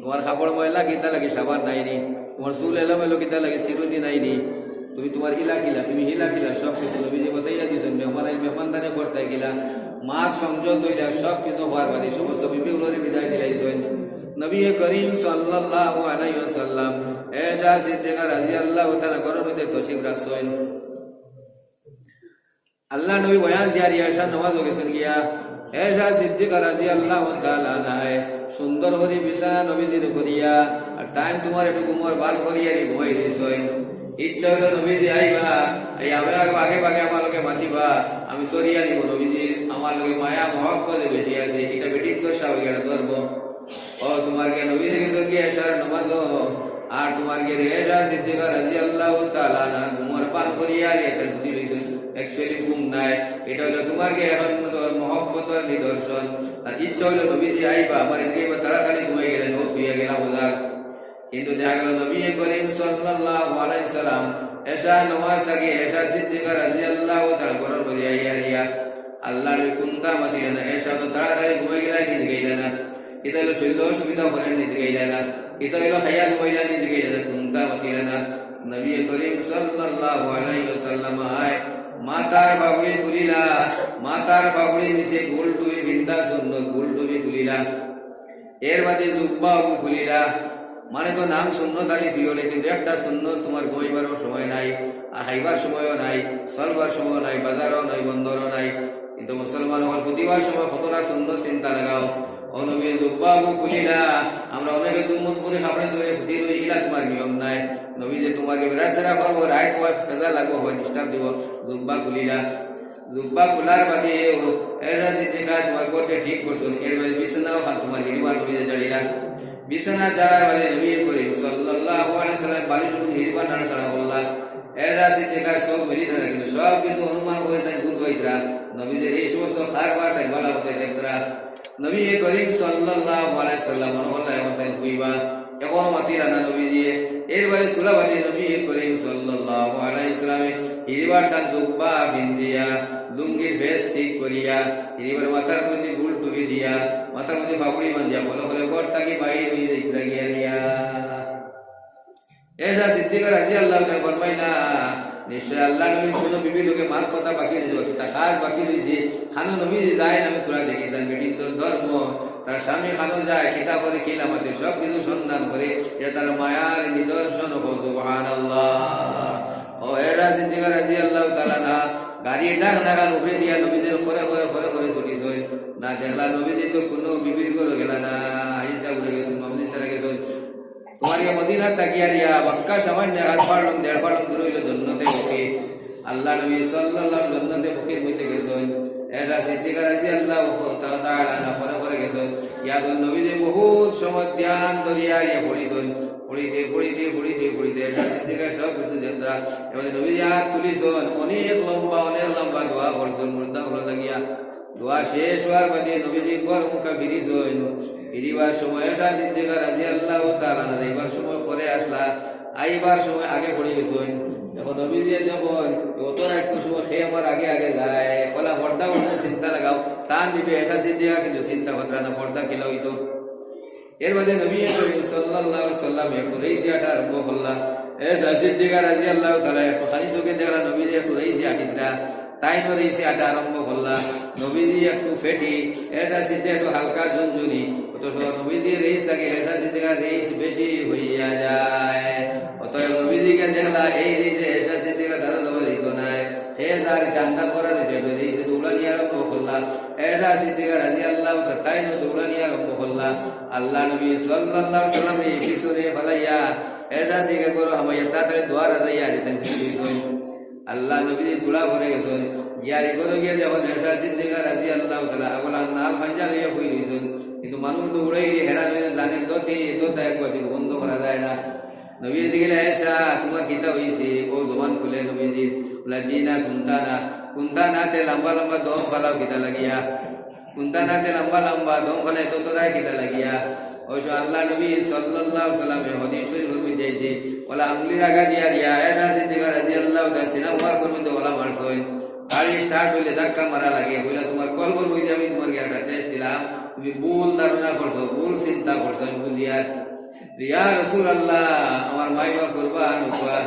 তোমার কাপড় ময়লা কিতা লাগি সাবান নাই নি? তোমার চুল এলোমেলো কিতা লাগি চিরুনি নাই নি? তুমি তোমার ইলা কিলা, তুমি হিলা কিলা, সব কিছু নবীজি বাতাইয়া দিছইন। মেহমান আইলে মেহমানদারি করতা কিলা, মাত সংযত অইলা, সব কিছু হওয়ার বাদে সমস্ত বিবি অকলরে বিদায় দিলাইছইন। নবী করিম সাল্লাল্লাহু আলাইহি ওয়াসাল্লাম আয়েশা সিদ্দিকা রাদিয়াল্লাহু তাআলা আনহার ঘরর মধ্যে তশরিফ রাখছইন। আল্লাহর নবী বয়ান দিয়া আরিয়া এশার নামাজো গেছইন গিয়া। আয়েশা সিদ্দিকা রাদিয়াল্লাহু তাআলা আনহায় সুন্দর করি বিছানা নবীজির করিয়া, আর তাইন তোমার একটু ঘুমর বান করিয়া আরিয়া ঘুমাই রইছইন। ইচ্ছা অইলো নবীজি আইবা, এই আমি আগে ভাগে আমার লগে মাতিবা, আমি ধরিয়া নিমু নবীজির, আমার লগে মায়া মহব্বতে বেশি আছে, ইটা বেটিন্তর স্বাভাবিক একটা ধর্ম। ও তোমার গিয়া নবীজি গেছইন গিয়া এশার নামাজো, আর তোমার গিয়া আয়েশা সিদ্দিকা রাদিয়াল্লাহু তাআলা আনহা ঘুমর বান করিয়া আরিয়া তাইন হুতি রইছইন। Actually ঘুম নায়, ইটা অইলো তোমার গিয়া এখন তোর মহব্বতর নিদর্শন। আর ইচ্ছা অইলো নবীজি আইবা, আমার এদিকে আইবা, তাড়াতাড়ি ঘুমাই গেলা, ও তুই গেলা বোঝার। কিন্তু দেখা গেল নবী করিম সাল্লাল্লাহু আলাইহি ওয়াসাল্লাম এশা নামাজ থাকি আয়েশা সিদ্দিকা রাদিয়াল্লাহু তাআলা আনহার ঘরর মধ্যে আইয়া আরিয়া আল্লাহর নবী কুন্তা মাতিলা না, এশা তো তাড়াতাড়ি ঘুমাই গেলা, নিজ গেলা না। ইতা অইলো শরীরো অসুবিধা অইলে নিজ গেলা না, ইতা অইলো খাইয়া ঘুমাইলা, নিজ গেলা না, কুন্তা মাতিলা না। নবী করিম সাল্লাল্লাহু আলাইহি ওয়াসাল্লাম আয় মাথার পাগড়ি খুলিলা, মাথার পাগড়ির নিচে গোল টুপি পিন্দা সুন্নত, গোল টুপি খুলিলা। এর বাদে জুব্বা অগু খুলিলা। মানে তো নাম সুন্নত আলি থইও, কিন্তু একটা সুন্নত তোমার ঘুমাইবারও সময় নাই, আর খাইবার সময়ও নাই, চলবার সময়ও নাই, বাজারও নাই, বন্দরও নাই। কিন্তু মুসলমান অকল হুতিবার সময় কতটা সুন্নত চিন্তা লাগাও। ও নবীয়ে জুব্বা অগু খুলিলা। আমরা অনেকে দুম্মত করি কাপড়ে চোপড়ে হুতি রই, ইলা তোমার নিয়ম নাই। নবীয়ে তোমারে বেড়াছেড়া করবো, রাইত অয় ফেজা লাগবো, অয় disturb দিবো, জুব্বা খুলিলা। জুব্বা খুলার বাদে আয়েশা সিদ্দিকা তোমার ঘরটা ঠিক করছইন, এর বাদে বিছানাও খান তোমার হিরিবার নবীয়ে ঝাড়িলা। বিছানা ঝাড়ার বাদে নবী করিম সাল্লাল্লাহু আলাইহি ওয়াসাল্লাম বালিশ গুন হিরিবার নাড়াচাড়া করলা। আয়েশা সিদ্দিকার চোখ মিলিত না, কিন্তু সব কিছু অনুমান করি তাইন বুঝ পাইতরা। নবীজির এই সমস্ত কারবার তাইন ভালা মতো দেখতরা। নবী করিম সাল্লাল্লাহু আলাইহি ওয়াসাল্লাম মনো করলা এখন তাইন হুইবা, এখন মাতিলা না নবীজিয়ে। এর বাদে থুড়া বাদে নবী করিম সাল্লাল্লাহু আলাইহি ওয়াসাল্লামে হিরিবার তান জুব্বা পিন্দিয়া, লুঙ্গির ফেস ঠিক করিয়া, হিরিবার মাথার মধ্যে গোল টুপি দিয়া, মাথার মধ্যে পাগড়ি বান্ধিয়া, খলো খলো ঘর থাকি বাইর অই যাইতরা গিয়া আরিয়া। আয়েশা সিদ্দিকা রাদিয়াল্লাহু তাআলা আনহা ফরমাইলা, নিশ্চয় আল্লাহর নবীর কুনু বিবির লগে মাত কথা বাকি রইছে, বাকি তা কাজ বাকি রইছে। খানো নবীজি যাইন, আমি থুড়া দেখিছাইন, বেটিন্তর ধর্ম, তার স্বামী খানো যায়, কিতা করে, কি লামাতে, সব কিছু সন্ধান করে, ইটা তার মায়ার নিদর্শন। অইলো সুবহানাল্লাহ। ও আয়েশা সিদ্দিকা রাদিয়াল্লাহু তাআলা আনহা গাড়ির ঢাকনাখান উপরে দিয়া নবীজির খরে খরে খরে খরে ছুটিছইন। না দেখলা নবীজি তো কুনু বিবির ঘরো গেলা না, আয়েশা ঘরো গেছইন, নবীজি তারা গেছইন। তোমার এই মদিনা থাকি আরিয়া মক্কা সামান্য এক ফার্লং, দেড় ফার্লং দূর অইলো জন্নতে বকি। আল্লাহর নবী সাল্লাল্লাহু আলাইহি ওয়াসাল্লাম জন্নতে বকির মধ্যে গেছইন। আয়েশা সিদ্দিকা রাদিয়াল্লাহু তাআলা আনহা খরে খরে গেছইন। ইয়াদুন নবীজি বহুত সময় ধ্যান ধরিয়া আরিয়া পড়িছইন। পড়িতে, পড়িতে, পড়িতে, পড়িতে, আয়েশা সিদ্দিকা সব কিছু দেখতরা। এর বাদে নবীজি আত তুলিছইন, অনেক লম্বা, অনেক লম্বা দোয়া করছইন, মুর্দা অকলর লাগিয়া। দোয়া শেষ অওয়ার বাদে নবীজি ঘর মুখা ফিরিছইন। ফিরিবার সময় আয়েশা সিদ্দিকা রাদিয়াল্লাহু তাআলা আনহা যাইবার সময় খরে আসলা, আইবার সময় আগে পড়ি গেছইন। এখন নবীজি যখন অত রাইত সময় কে আমার আগে আগে যায়, অলা পর্দা উঠে চিন্তা লাগাও, তান বিবি আয়েশা সিদ্দিকা কিন্তু চিন্তা করতরা না পর্দা কিলা অইতো। এর বাদে নবী করিম সাল্লাল্লাহু আলাইহি ওয়াসাল্লাম একটু রেইসি আটা আরম্ভ করলা। আয়েশা সিদ্দিকা রাদিয়াল্লাহু তাআলা একটু খালি চোখে দেখলা নবীজি একটু রেইসি আটিতরা। তাইনও রেইসি আটা আরম্ভ করলা। নবীজি একটু ফেটি, আয়েশা সিদ্দিকা একটু হালকা ঝুনঝুনি। অথচ নবীজি রেইস থাকে, আয়েশা সিদ্দিকার রেইস বেশি অইয়া যায়। অতএব নবীজি এই যে এশা সিদ্দিকা দাদা দাবা দিত নাই, হে যার জান্নাত করা দিতে হবে, এই যে দৌড়ানি আরম্ভ করলা, এশা সিদ্দিকা রাদিয়াল্লাহু তাআলা তাইনও দৌড়ানি আরম্ভ করলা। আল্লাহ নবী সাল্লাল্লাহু আলাইহি ওয়াসাল্লাম এই পিছনে ফালাইয়া এশা সিদ্দিকা করো হামাইয়া তাড়াতাড়ি দুয়ার আজাইয়া দিতেন। আল্লাহ নবী তুলা করে গেছেন, গিয়ারি করে গিয়ে দেখো এশা সিদ্দিকা রাদিয়াল্লাহু তাআলা আগলা নাল ফাঞ্জা লইয়া বই রইছেন। কিন্তু মানুষ দৌড়াই দিয়ে হেরা হয়ে জানে দতে দতা এক বছর বন্ধ করা যায় না। নবী জিজ্ঞেস, "এশা, তোমার কিতা হইছে?" ও জবান খুলে নবীজি বলে, "জি না, কুন্তা না, কুন্তা না, তে লম্বা লম্বা দম ফালাও কিতা লাগিয়া? কুন্তা না, তে লম্বা লম্বা দম ফালাই তো তোরাই কিতা লাগিয়া?" ওই সময় আল্লাহ নবী সাল্লাল্লাহু আলাইহি ওয়াসাল্লামে হাদিস শরীফের মধ্যে আইছে, ওলা আঙ্গুলির আগা দিয়া দিয়া এশা সিদ্দিকা রাদিয়াল্লাহু তাআলা সিনা মুবারকর মধ্যে ওলা মারছইন। গাড়ি স্টার্ট হইলে ধাক্কা মারা লাগে, বলে, "তোমার কলবর মধ্যে আমি তোমার একটা টেস্ট দিলাম, তুমি ভুল ধারণা করছো, ভুল চিন্তা করছো, আমি বুঝিয়ার।" ইয়া রাসূলুল্লাহ, আমার মাই বাপ করবা নুকুয়া।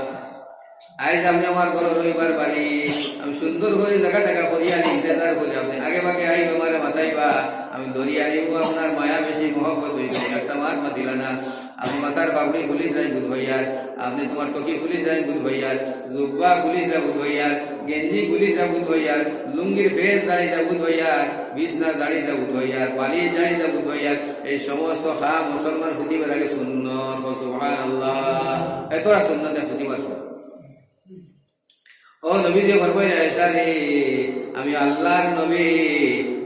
আইজ আপনি আমার ঘরো রইবার বাড়ি, আমি সুন্দর করে জাগা টাগা করিয়া ইন্তেজার করি, আপনি আগে ভাগে আইবা, আমারে মাতাইবা, আমি দরিয়া নিব, আপনার মায়া বেশি মহব্বত হইবে, একটা মাত মাতিলা না। আপনি মাথার পাগড়ি খুলি যাই বুধ ভাইয়ার, আপনি তোমার টকি খুলি যাই বুধ ভাইয়ার, জুব্বা খুলি যা বুধ ভাইয়ার, গেঞ্জি খুলি যা বুধ ভাইয়ার, লুঙ্গির ফেস দাড়ি যা বুধ ভাইয়ার, বিছনা দাড়ি যা বুধ ভাইয়ার, বালিশ দাড়ি যা বুধ ভাইয়ার, এই সমস্ত কাম মুসলমান খুদিবার আগে সুন্নত। সুবহানাল্লাহ। এতটা সুন্নতে খুদিবার সুন্নত। ও নবীজি ফরমাইলা, "এশা রে, আমি আল্লাহর নবী,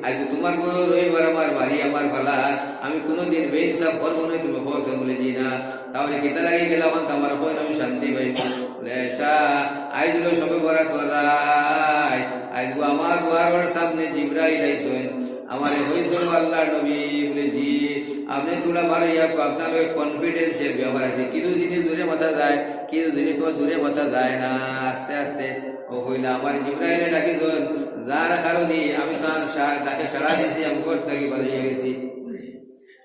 আইজ তোমার ঘরো রইবার আমার বাড়ি, আমার ফালা, আমি কোনোদিন বেইনসাফ করবো না, তুমি কওছো?" বলে, "জি না।" তাহলে কিতা লাগি গেলা, অখন তো আমার কইন আমি শান্তি পাইমু। বলে, "এশা, আইজ হইল শবে বরাতর রাইত, আইজ গো আমার দুয়ারর সামনে জিব্রাইল আইছইন, আমারে কইছইন আল্লাহর নবী।" বলে, "জি, আপনি থুড়া বারইয়া, আপনার ওই কনফিডেন্সের ব্যাপার আছে, কিছু জিনিস জোরে মাতা যায়, কিছু জিনিস তোমার জোরে মাতা যায় না, আস্তে আস্তে।" ও কইলা, "আমার জিব্রাইলে ডাকিছইন, যার কারণে আমি তার সা-, ডাকে সাড়া দিছি, আমি ঘর থাকি বারইয়া গেছি।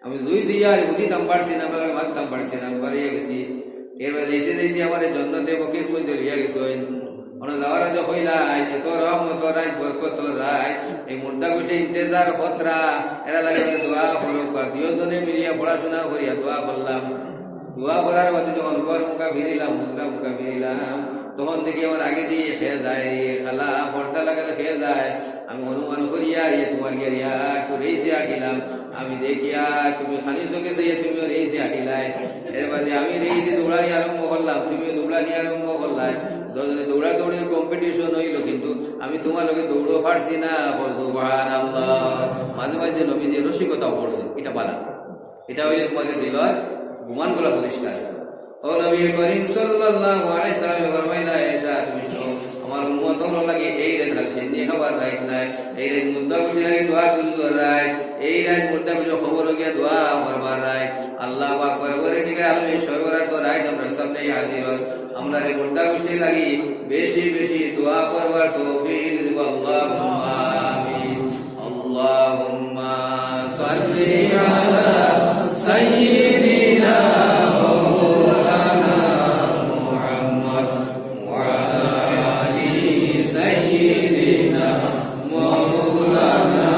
আমি জুই তুইয়া আর বুঝিতাম পারছি না, আমি মারতাম পারছি না, আমি বারইয়া গেছি।" এরপরে যাইতে যাইতে আমার জন্নতে বকির মধ্যে লইয়া গেছইন। ওরা যাওয়ার আগে কইলা, "আইজ তো রহমতর রাইত, বরকতর রাইত, এই মুর্দা গোষ্ঠী ইন্তেজার খতরা, এরা লাগে দোয়া করো।" দুইজনে মিলিয়া পড়াশোনা করিয়া দোয়া করলাম। দোয়া করার বাদে যখন ঘর মুখা ফিরিলাম, হুজরা মুখা ফিরিলাম, তখন দেখি আমার আগে দিয়ে খেয়ে যায়, খালা পর্দা লাগালে খেয়ে যায়। আমি অনুমান করিয়া ইয়ে তোমার গিয়া একটু রেসে আটিলাম। আমি দেখিয়া তুমি খালি চোখে চাইয়া তুমিও রেসে আটিলায়। এর বাদে আমি রেসে দৌড়ানি আরম্ভ করলাম, তুমিও দৌড়ানি আরম্ভ করলায়। দুজনে দৌড়াদৌড়ির কম্পিটিশন হইল, কিন্তু আমি তোমার লগে দৌড়ও পারছি না। সুবহানাল্লাহ। মাঝে মাঝে নবীজি রসিকতাও করছেন, এটা বালা। এটা হইলে তোমাকে দিলর গুমানগুলা পরিষ্কার। ও নবী করিম সাল্লাল্লাহু আলাইহি সাল্লামে ফরমাইলা, "এশা, তুমি শোনো, আমার উম্মত হকলর লাগি এই রাইত রাখছে, নি খাবার রাইত নাই, এই রাইত মুর্দা গোষ্ঠীর লাগি দোয়া দুরুদর রাইত, এই রাইত মুর্দা গোষ্ঠীর খবর গিয়া দোয়া করবার রাইত।" আল্লাহ পাক করে বলে, "ঠিক আছে, আমি শবে বরাতর রাইত আমরা সামনে হাজির হই, আমরা এই মুর্দা গোষ্ঠীর লাগি বেশি বেশি দোয়া করবার তৌফিক দিব, আল্লাহুম্মা আমিন।" اللهم صل على سيدنا مولانا محمد وعلى آل سيدنا مولانا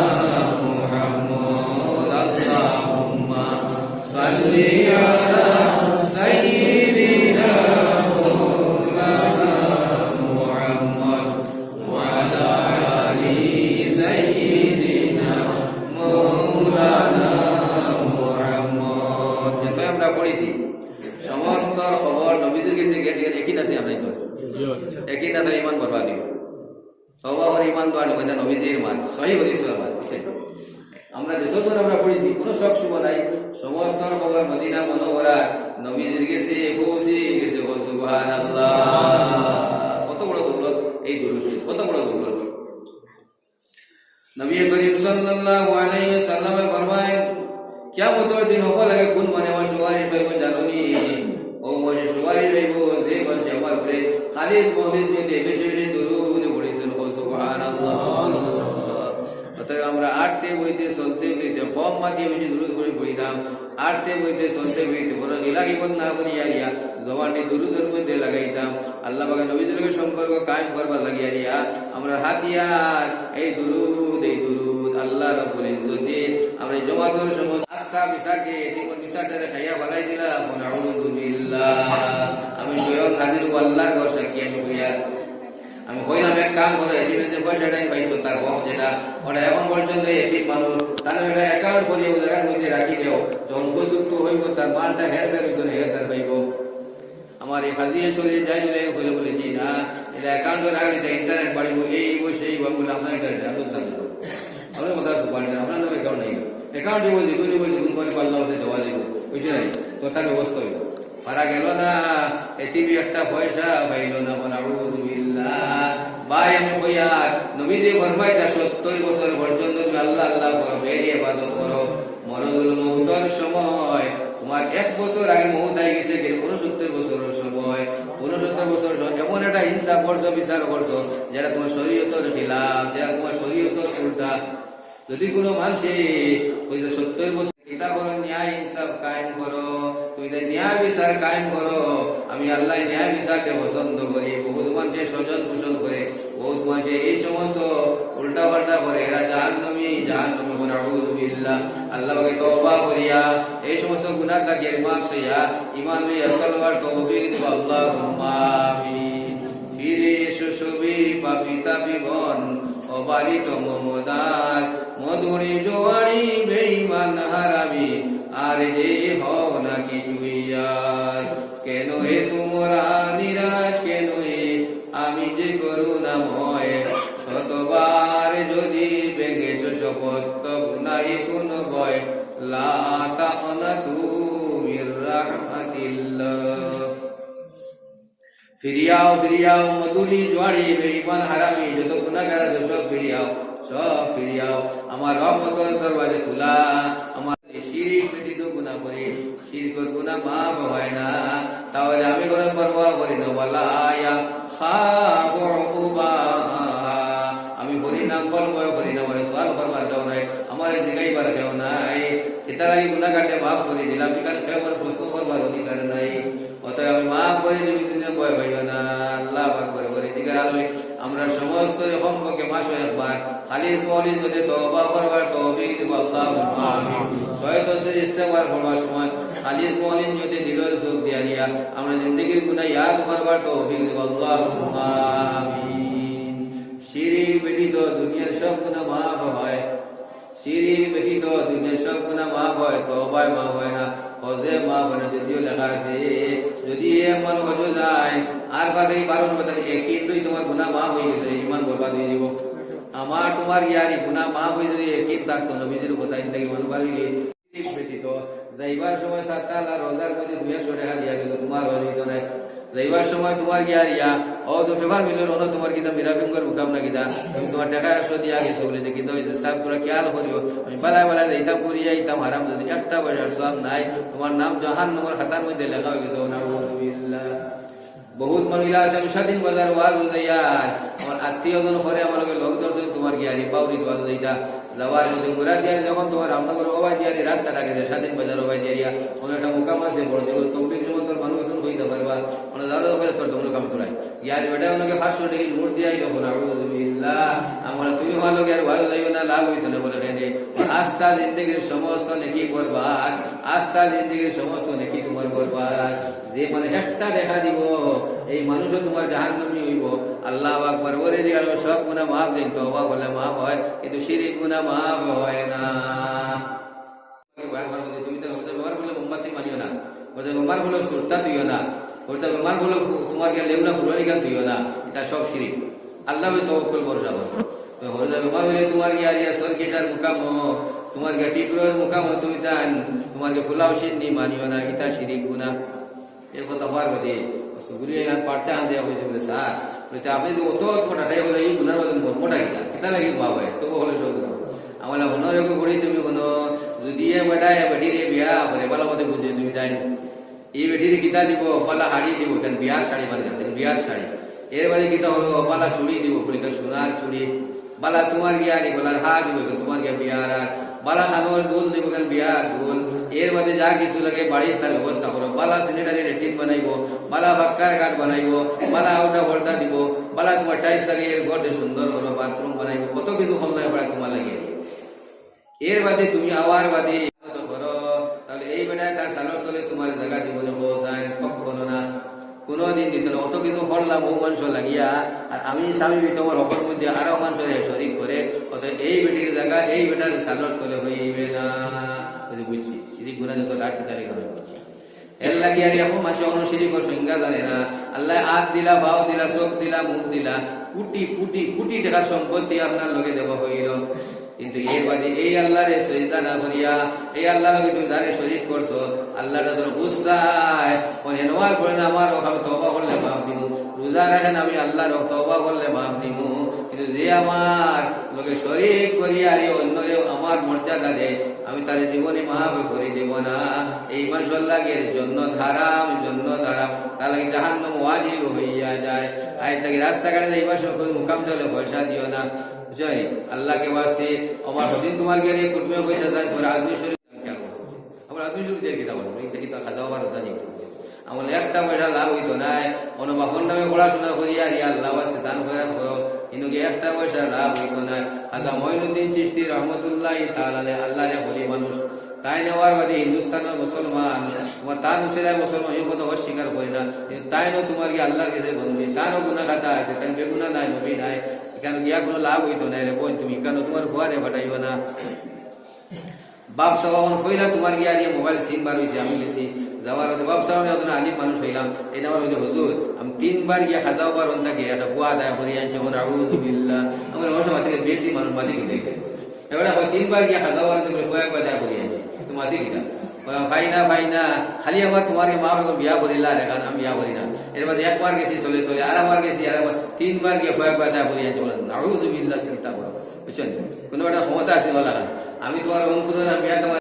محمد. اللهم صل على سيدنا مولانا محمد وعلى آل سيدنا مولانا محمد. যেটা আমরা পড়ছি, সমস্ত খবর নবীজির গেছে গেছে, একই নাছে আমরা তো একই নাছে ইমান বরবাদ হইব। তওবা করে ইমান দোয়া নয়, নবীজির মাত, সহি হাদিসের মাত, বুঝছেন? আমরা যতজন আমরা পড়ছি, কোনো শক শুবহা নাই, সমস্ত খবর মদিনা মুনাওয়ারা নবীজির গেছে পৌঁছে গেছে। ও সুবহানাল্লাহ, কত বড় দৌলত এই দুরূদ শরীফ, কত বড় দৌলত। নবী করিম সাল্লাল্লাহু আলাইহি ওয়াসাল্লামে ফরমায়, কিয়ামতর দিন হকল আগে কোন মানে আমার সুপারিশ পাইব জানো নি? ও মানে সুপারিশ পাইব যে মানে আমার উপরে খালিস মজলিস হইতে বেশি বেশি দুরূদ পড়ছেন। ও সুবহানাল্লাহ। অতএব আমরা আটতে বইতে চলতে ফিরতে কম মাতিয়া বেশি দুরূদ পড়ি পড়িতাম, আটতে বইতে চলতে ফিরতে বড় গিলা গিবত না করিয়া রিয়া জবানটি দুরূদর মধ্যে লাগাইতাম। আল্লাহ পাকে নবীজির লগে সম্পর্ক কায়েম করবার লাগিয়া রিয়া আমরা হাতিয়ার এই দুরূদ, এই দুরূদ। আল্লাহ রাব্বুল ইজ্জতে আমরা এই জমাতর সমস্ত বিচার দিয়া এতিমর বিচারটারে খাইয়া ফালাই দিলা, নাউযুবিল্লাহ। আমি স্বয়ং হাজির আল্লাহর ঘর সাক্ষী আমি কইয়ার। আমি কইলাম, "এক কাম করো, এতিমে যে পয়সাটা পাইতো তার হক যেটা, ওটা এখন পর্যন্ত এতিম মানুষ, তাহলে এটা অ্যাকাউন্ট করিয়া ও জায়গার মধ্যে রাখি দেও, যখন উপযুক্ত হইব তার মালটা হেরফের হইতো না, হেরফের পাইব।" আমার এই কাজিয়ে সরিয়ে যাই বলে কইলে বলে, "জি না, এটা অ্যাকাউন্টে রাখলে এটা ইন্টারেস্ট বাড়িব, এই হইব, সেই হইব।" আমি বলি, "আপনার ইন্টারেস্ট, আমি বুঝলাম না।" আমরা কথা সুপার, আপনার নামে অ্যাকাউন্ট নেই। অ্যাকাউন্ট হইব, যেগুন হইব, যেগুন করে পাল্লা হতে দেওয়া যাইব, বুঝছে নাই? কথার ব্যবস্থা হইব। পারা গেল না, এতিমে একটা পয়সা পাইল না, বলে, "আউযুবিল্লাহ।" ভাই, আমি কইয়ার, নবীজি ফরমাইতা, "সত্তর বছর পর্যন্ত তুমি আল্লাহ আল্লাহ করো, বেরি ইবাদত করো, মরদুল মৌতর সময়, তোমার এক বছর আগে মৌত আই গেছে, গেল ঊনসত্তর বছরের সময়, ঊনসত্তর বছর সময় এমন একটা ইনসাফ করছো, বিচার করছো, যেটা তোমার শরীয়তর খিলাফ, যেটা তোমার শরীয়তর উল্টা।" যদি কোনো মানুষে ওই যে সত্তর বছর চিন্তা করো, ন্যায় ইনসাফ কায়েম করো, তুমি যে ন্যায় বিচার কায়েম করো, আমি আল্লাহ ন্যায় বিচারকে পছন্দ করি। বহুত মানুষে স্বজন পোষণ করে, বহুত মানুষে এই সমস্ত উল্টা পাল্টা করে, এরা জাহান্নামী, জাহান্নামী করে, আউযুবিল্লাহ। আল্লাহকে তওবা করিয়া এই সমস্ত গুনাহ তাকে মাফ চাইয়া ইমান লইয়া চলবার তৌফিক দিবা, আল্লাহুম্মা আমিন। ফিরে এসো সবই পাপী তাপিগণ, অবারিত মমদার, মধুরী জোয়ারি বেঈমান হারামি, আর যে হও না কিছুই আর। কেন হে তোমরা নিরাশ, কেন হে আমি যে করুণাময়, শতবার যদি ভেঙেছ শপথ, তবু নাই কোনো ভয়, লা তাকনাতু মির রাহমাতিল্লাহ। ফিরিয়াও, ফিরিয়াও, মধুরী জোয়ারি বেঈমান হারামি, যত গুনাহগার আছে সব ফিরিয়াও, সব ফিরিয়াও। আমার রহমতর দরওয়াজা খোলা, আমার শিরিক ব্যতীত গুনাহ করি, শিরিকর গুনাহ মাফ হয় না। তাহলে আমি কোনো পরোয়া করি না, ওয়ালা ইয়াখাফু উকুবাহা। আমি হরিনাম ফল ভয় করি না, আমার সওয়াল করবার কেউ নাই, আমার জিগাইবার কেউ নাই। কিতার লাগি গুনাহ কাটে মাফ করি দিলাম, বিকাশ কেউ আমার প্রশ্ন করবার অধিকার নাই। অতএব আমি মাফ করে দিবি, তুমি ভয় পাইও না। আল্লাহ পাক করে করে দিকে আলমে আমরা সমস্ত রকম পক্ষে মাসে একবার খালিস মহলিস যদি তওবা করবার তৌফিক দিব, আল্লাহুম্মা আমিন। ছয় তসবির ইস্তেগফার করবার সময় খালিস মহলিস যদি দিলর চোখ দিয়া দিয়া আমরা জিন্দেগির গুনাহ ইয়াদ করবার তৌফিক দিব, আল্লাহুম্মা আমিন। শিরিক ব্যতীত দুনিয়ার সব গুনাহ মাফ হয়। শিরিক ব্যতীত দুনিয়ার সব গুনাহ মাফ হয়, তওবায় মাফ হয় না, হজে মাফ হয় না, যদিও লেখা আছে, যদি এক মানুষ হজে যায়, আর বাদে এই বারো নম্বর তারিখ একদিন দুই তোমার গুনাহ মাফ হয়ে গেছে, ইমান বরবাদ হয়ে যাব। আমার তোমার ইয়ারি গুনাহ মাফ হয়ে যাবে, একদিন তার তো নবীজির কথা ইন থেকে মনে পারবি কি? শিরিক ব্যতীত যাইবার সময় সাতটা আল্লাহ রোজার মধ্যে তুমি একশো টাকা দিয়া গেছো, তোমার হজ হইতো নাই। যাইবার সময় তোমার গিয়া রিয়া, ও তো পেপার মিলর অনো তোমার কিতা মিরাফিঙ্গর মুকাম না কিতা, তুমি তোমার টাকা একশো দিয়া গেছো বলে যে কিতা হয়েছে, সাহেব তোরা খেয়াল করিও, আমি বালায় বালায় যাইতাম করিয়া আইতাম হারাম যদি একটা পয়সার সওয়াব নাই, তোমার নাম জাহান্নামের খাতার মধ্যে লেখা হয়ে গেছে, নাউজুবিল্লাহ। বহুত মহিলা আছে, আমি স্বাধীন বাজার ওয়াজ যাইয়ার, আমার আত্মীয় জন করে আমার লগে লোক দর্শন তোমার গিয়া রি বাউরি ওয়াজ যাইতা, যাওয়ার মধ্যে ঘুরা দিয়া যখন তোমার রামনগর ওবায় দিয়া রি রাস্তাটা গেছে, স্বাধীন বাজার ওবায় দিয়া রিয়া, কোনো একটা মুকাম আছে, বড় জোর তবলিগ জমাতর মানুষ এখন হইতে পারবা, মানে যারা করে তোর দমন কাম তোরাই। ইয়ার বেটা ওনাকে পাঁচশো টাকা নোট দিয়া আইলো, নাউজুবিল্লাহ। আমরা তুমি আমার লগে আর ওয়াজ যাইও না, লাভ হইতো না বলে কেনে। আস্তা জিন্দেগির সমস্ত নেকি বরবাদ, আস্তা জিন্দেগির সমস্ত নেকি তোমার বরবাদ। যে মানে একটা দেখা দিব, এই মানুষও তোমার জাহান্নামী হইব। আল্লাহু আকবার, ওরে দিয়ে আরো সব গুনাহ মাফ দেন, তওবা করলে মাফ হয়, কিন্তু শিরিক গুনাহ মাফ হয় না। তুমি তো হরদা বেমার বলে মোমবাতি মারিও না, হরদা বেমার বলে সুরতা তুইও না, হরদা বেমার বলে তোমার গিয়া লেউনা ফুরানি গান তুইও না, এটা সব শিরিক। আল্লাহ তওয়াক্কুল ভরসা করো। তো হরদা বেমার হইলে তোমার গিয়া আরিয়া সর কেশার মুকাম, তোমার গিয়া টিপরর মুকাম, তুমি তান, তোমার গিয়া ফুলাও সিন্নি মানিও না, এটা শিরিক গুনাহ। এ কথা বার বাদে, সুগুরি আর পারচা আন দেয়া হয়েছে বলে, "স্যার, বলে, তে আপনি তো অত অল্প টাটাই বলে, এই গুনার বাদে মর্মটা কিতা? কিতা লাগি বাবা, তো বলে সব গুনা।" আমার হনো রেখো ঘুরি তুমি হনো, যদি এ বেটা, এ বেটি রে বিয়া, বলে, বালা মতে বুঝে তুমি তাই। এই বেটি রে কিতা দিব, বালা হাড়ি দিব, কেন বিয়ার শাড়ি বানিয়ে, কেন বিয়ার শাড়ি। এর বাদে কিতা হলো, বালা চুড়ি দিব, বলে, কেন সোনার চুড়ি। বালা তোমার গিয়া নি গলার হার দিব, তোমার গিয়া বিয়ার আর। বালা খানোর দুল দিব, কেন বিয়ার দুল। এর বাদে যা কিছু লাগে বাড়ির তার ব্যবস্থা করো। বালা স্যানিটারি লেট্রিন বানাইবো, বালা পাক্কার ঘাট বানাইবো, বালা আউটা পর্দা দিব, বালা তোমার টাইলস লাগে এর ঘরটা সুন্দর করো, বাথরুম বানাইবো, কত কিছু কম লাগে বাড়া তোমার লাগে। এর বাদে তুমি আওয়ার বাদে দিত না, অত কিছু করলাম ও মানুষ লাগিয়া, আর আমি স্বামী বিতমর হকর মধ্যে আরো মানুষের শরিক করে, অত এই বেটির জায়গা এই বেটার সালর তলে হইবে না। বুঝি, বুঝছি, সিঁড়ি গুণা যত ডাক কিতাবে আমি বুঝছি। এর লাগি আর এখন মাসে অনুশীলন করে সংজ্ঞা জানে না। আল্লাহ আত দিলা, ভাও দিলা, চোখ দিলা, মুখ দিলা, কোটি কোটি কোটি টাকার সম্পত্তি আপনার লগে দেওয়া হইল, কিন্তু এর বাদে এই আল্লাহরে সজদা না করিয়া এই আল্লাহর লগে তুমি যারে শরিক করছো, আল্লাহ তাদের গুসায়, কোন নমাজ পড়ে না আমার, আমি তওবা করলে মাফ দিমু। রোজা রাখে না, আমি আল্লাহর তওবা করলে মাফ দিমু। কিন্তু যে আমার লগে শরিক করিয়া এই অন্যরে আমার মর্যাদা দেয়, আমি তারে জীবনে মাফ করি দেব না। এই মানুষের লাগি জন্নত হারাম, জন্নত হারাম, তার লাগি জাহান্নাম ওয়াজিব হইয়া যায়। আজ থাকি রাস্তাঘাটে যাইবার সময় কোনো মুকাম দলে পয়সা দিও না, বুঝছো নি? আল্লাহকে ওয়াস্তে, আমার হদিন তোমার গেলে কুটুমে কইতে যায়, পরে আজমি শরীফ কেন করছো? আমার আজমি শরীফ দিয়ে কিতা করবো? এই থাকি তো খাজা বাবার রোজা নিতে হচ্ছে। আমার একটা পয়সা লাভ হইতো নাই, কোনো বাপর নামে পড়াশোনা করিয়া আর ইয়া আল্লাহ ওয়াস্তে দান খয়রাত করো, কিন্তু কি একটা পয়সা লাভ হইতো নাই। খাজা মঈনুদ্দিন চিশতি রহমতুল্লাহ তাআলা আলাইহি, আল্লাহরে বলি মানুষ, তাই নেওয়ার বাদে হিন্দুস্তানের মুসলমান, তোমার তার উসিলায় মুসলমান, এই কথা অস্বীকার করি না, কিন্তু তাই নো তোমার কি আল্লাহর কাছে বন্দি, তারও গুণা খাতা আছে, তাই বেগুনা নাই, নবী নাই, এখানে গিয়া কোনো লাভ হইতো না রে বোন, তুমি কেন তোমার ঘরে পাঠাইও না? বাপ সাহেব এখন কইলা তোমার গিয়া দিয়ে মোবাইল সিম বার হইছে, আমি গেছি, যাওয়ার বাদে বাপ সাহেব একজন আলিম মানুষ হইলাম, এই আমার হইলে হুজুর, আমি তিনবার গিয়া খাজা বাবার অন্তাকে একটা ফুয়া আদায় করি আনছি, এখন আউযুবিল্লাহ, আমার অবশ্য মাঝে বেশি মানুষ মাঝে গিয়ে দেখে। এবারে হয় তিনবার গিয়া খাজা বাবার অন্তাকে ফুয়া একবার আদায় করি আনছি, তো মাঝে কিনা? বলে, "ভাই না, ভাই না, খালি আমার তোমার গিয়ে মা এখন বিয়া করিলা, আর এখন আমি বিয়া করি না।" এর বাদে একবার গেছি তলে তলে, আর আবার গেছি, আর আবার তিনবার গিয়া ফুয়া একবার আদায় করি আনছি, বলেন, আউযুবিল্লাহ, চিন্তা করো, বুঝছেন? কোনো একটা ক্ষমতা আছে বলা, আমি তোমার অঙ্কুর, আমি তোমার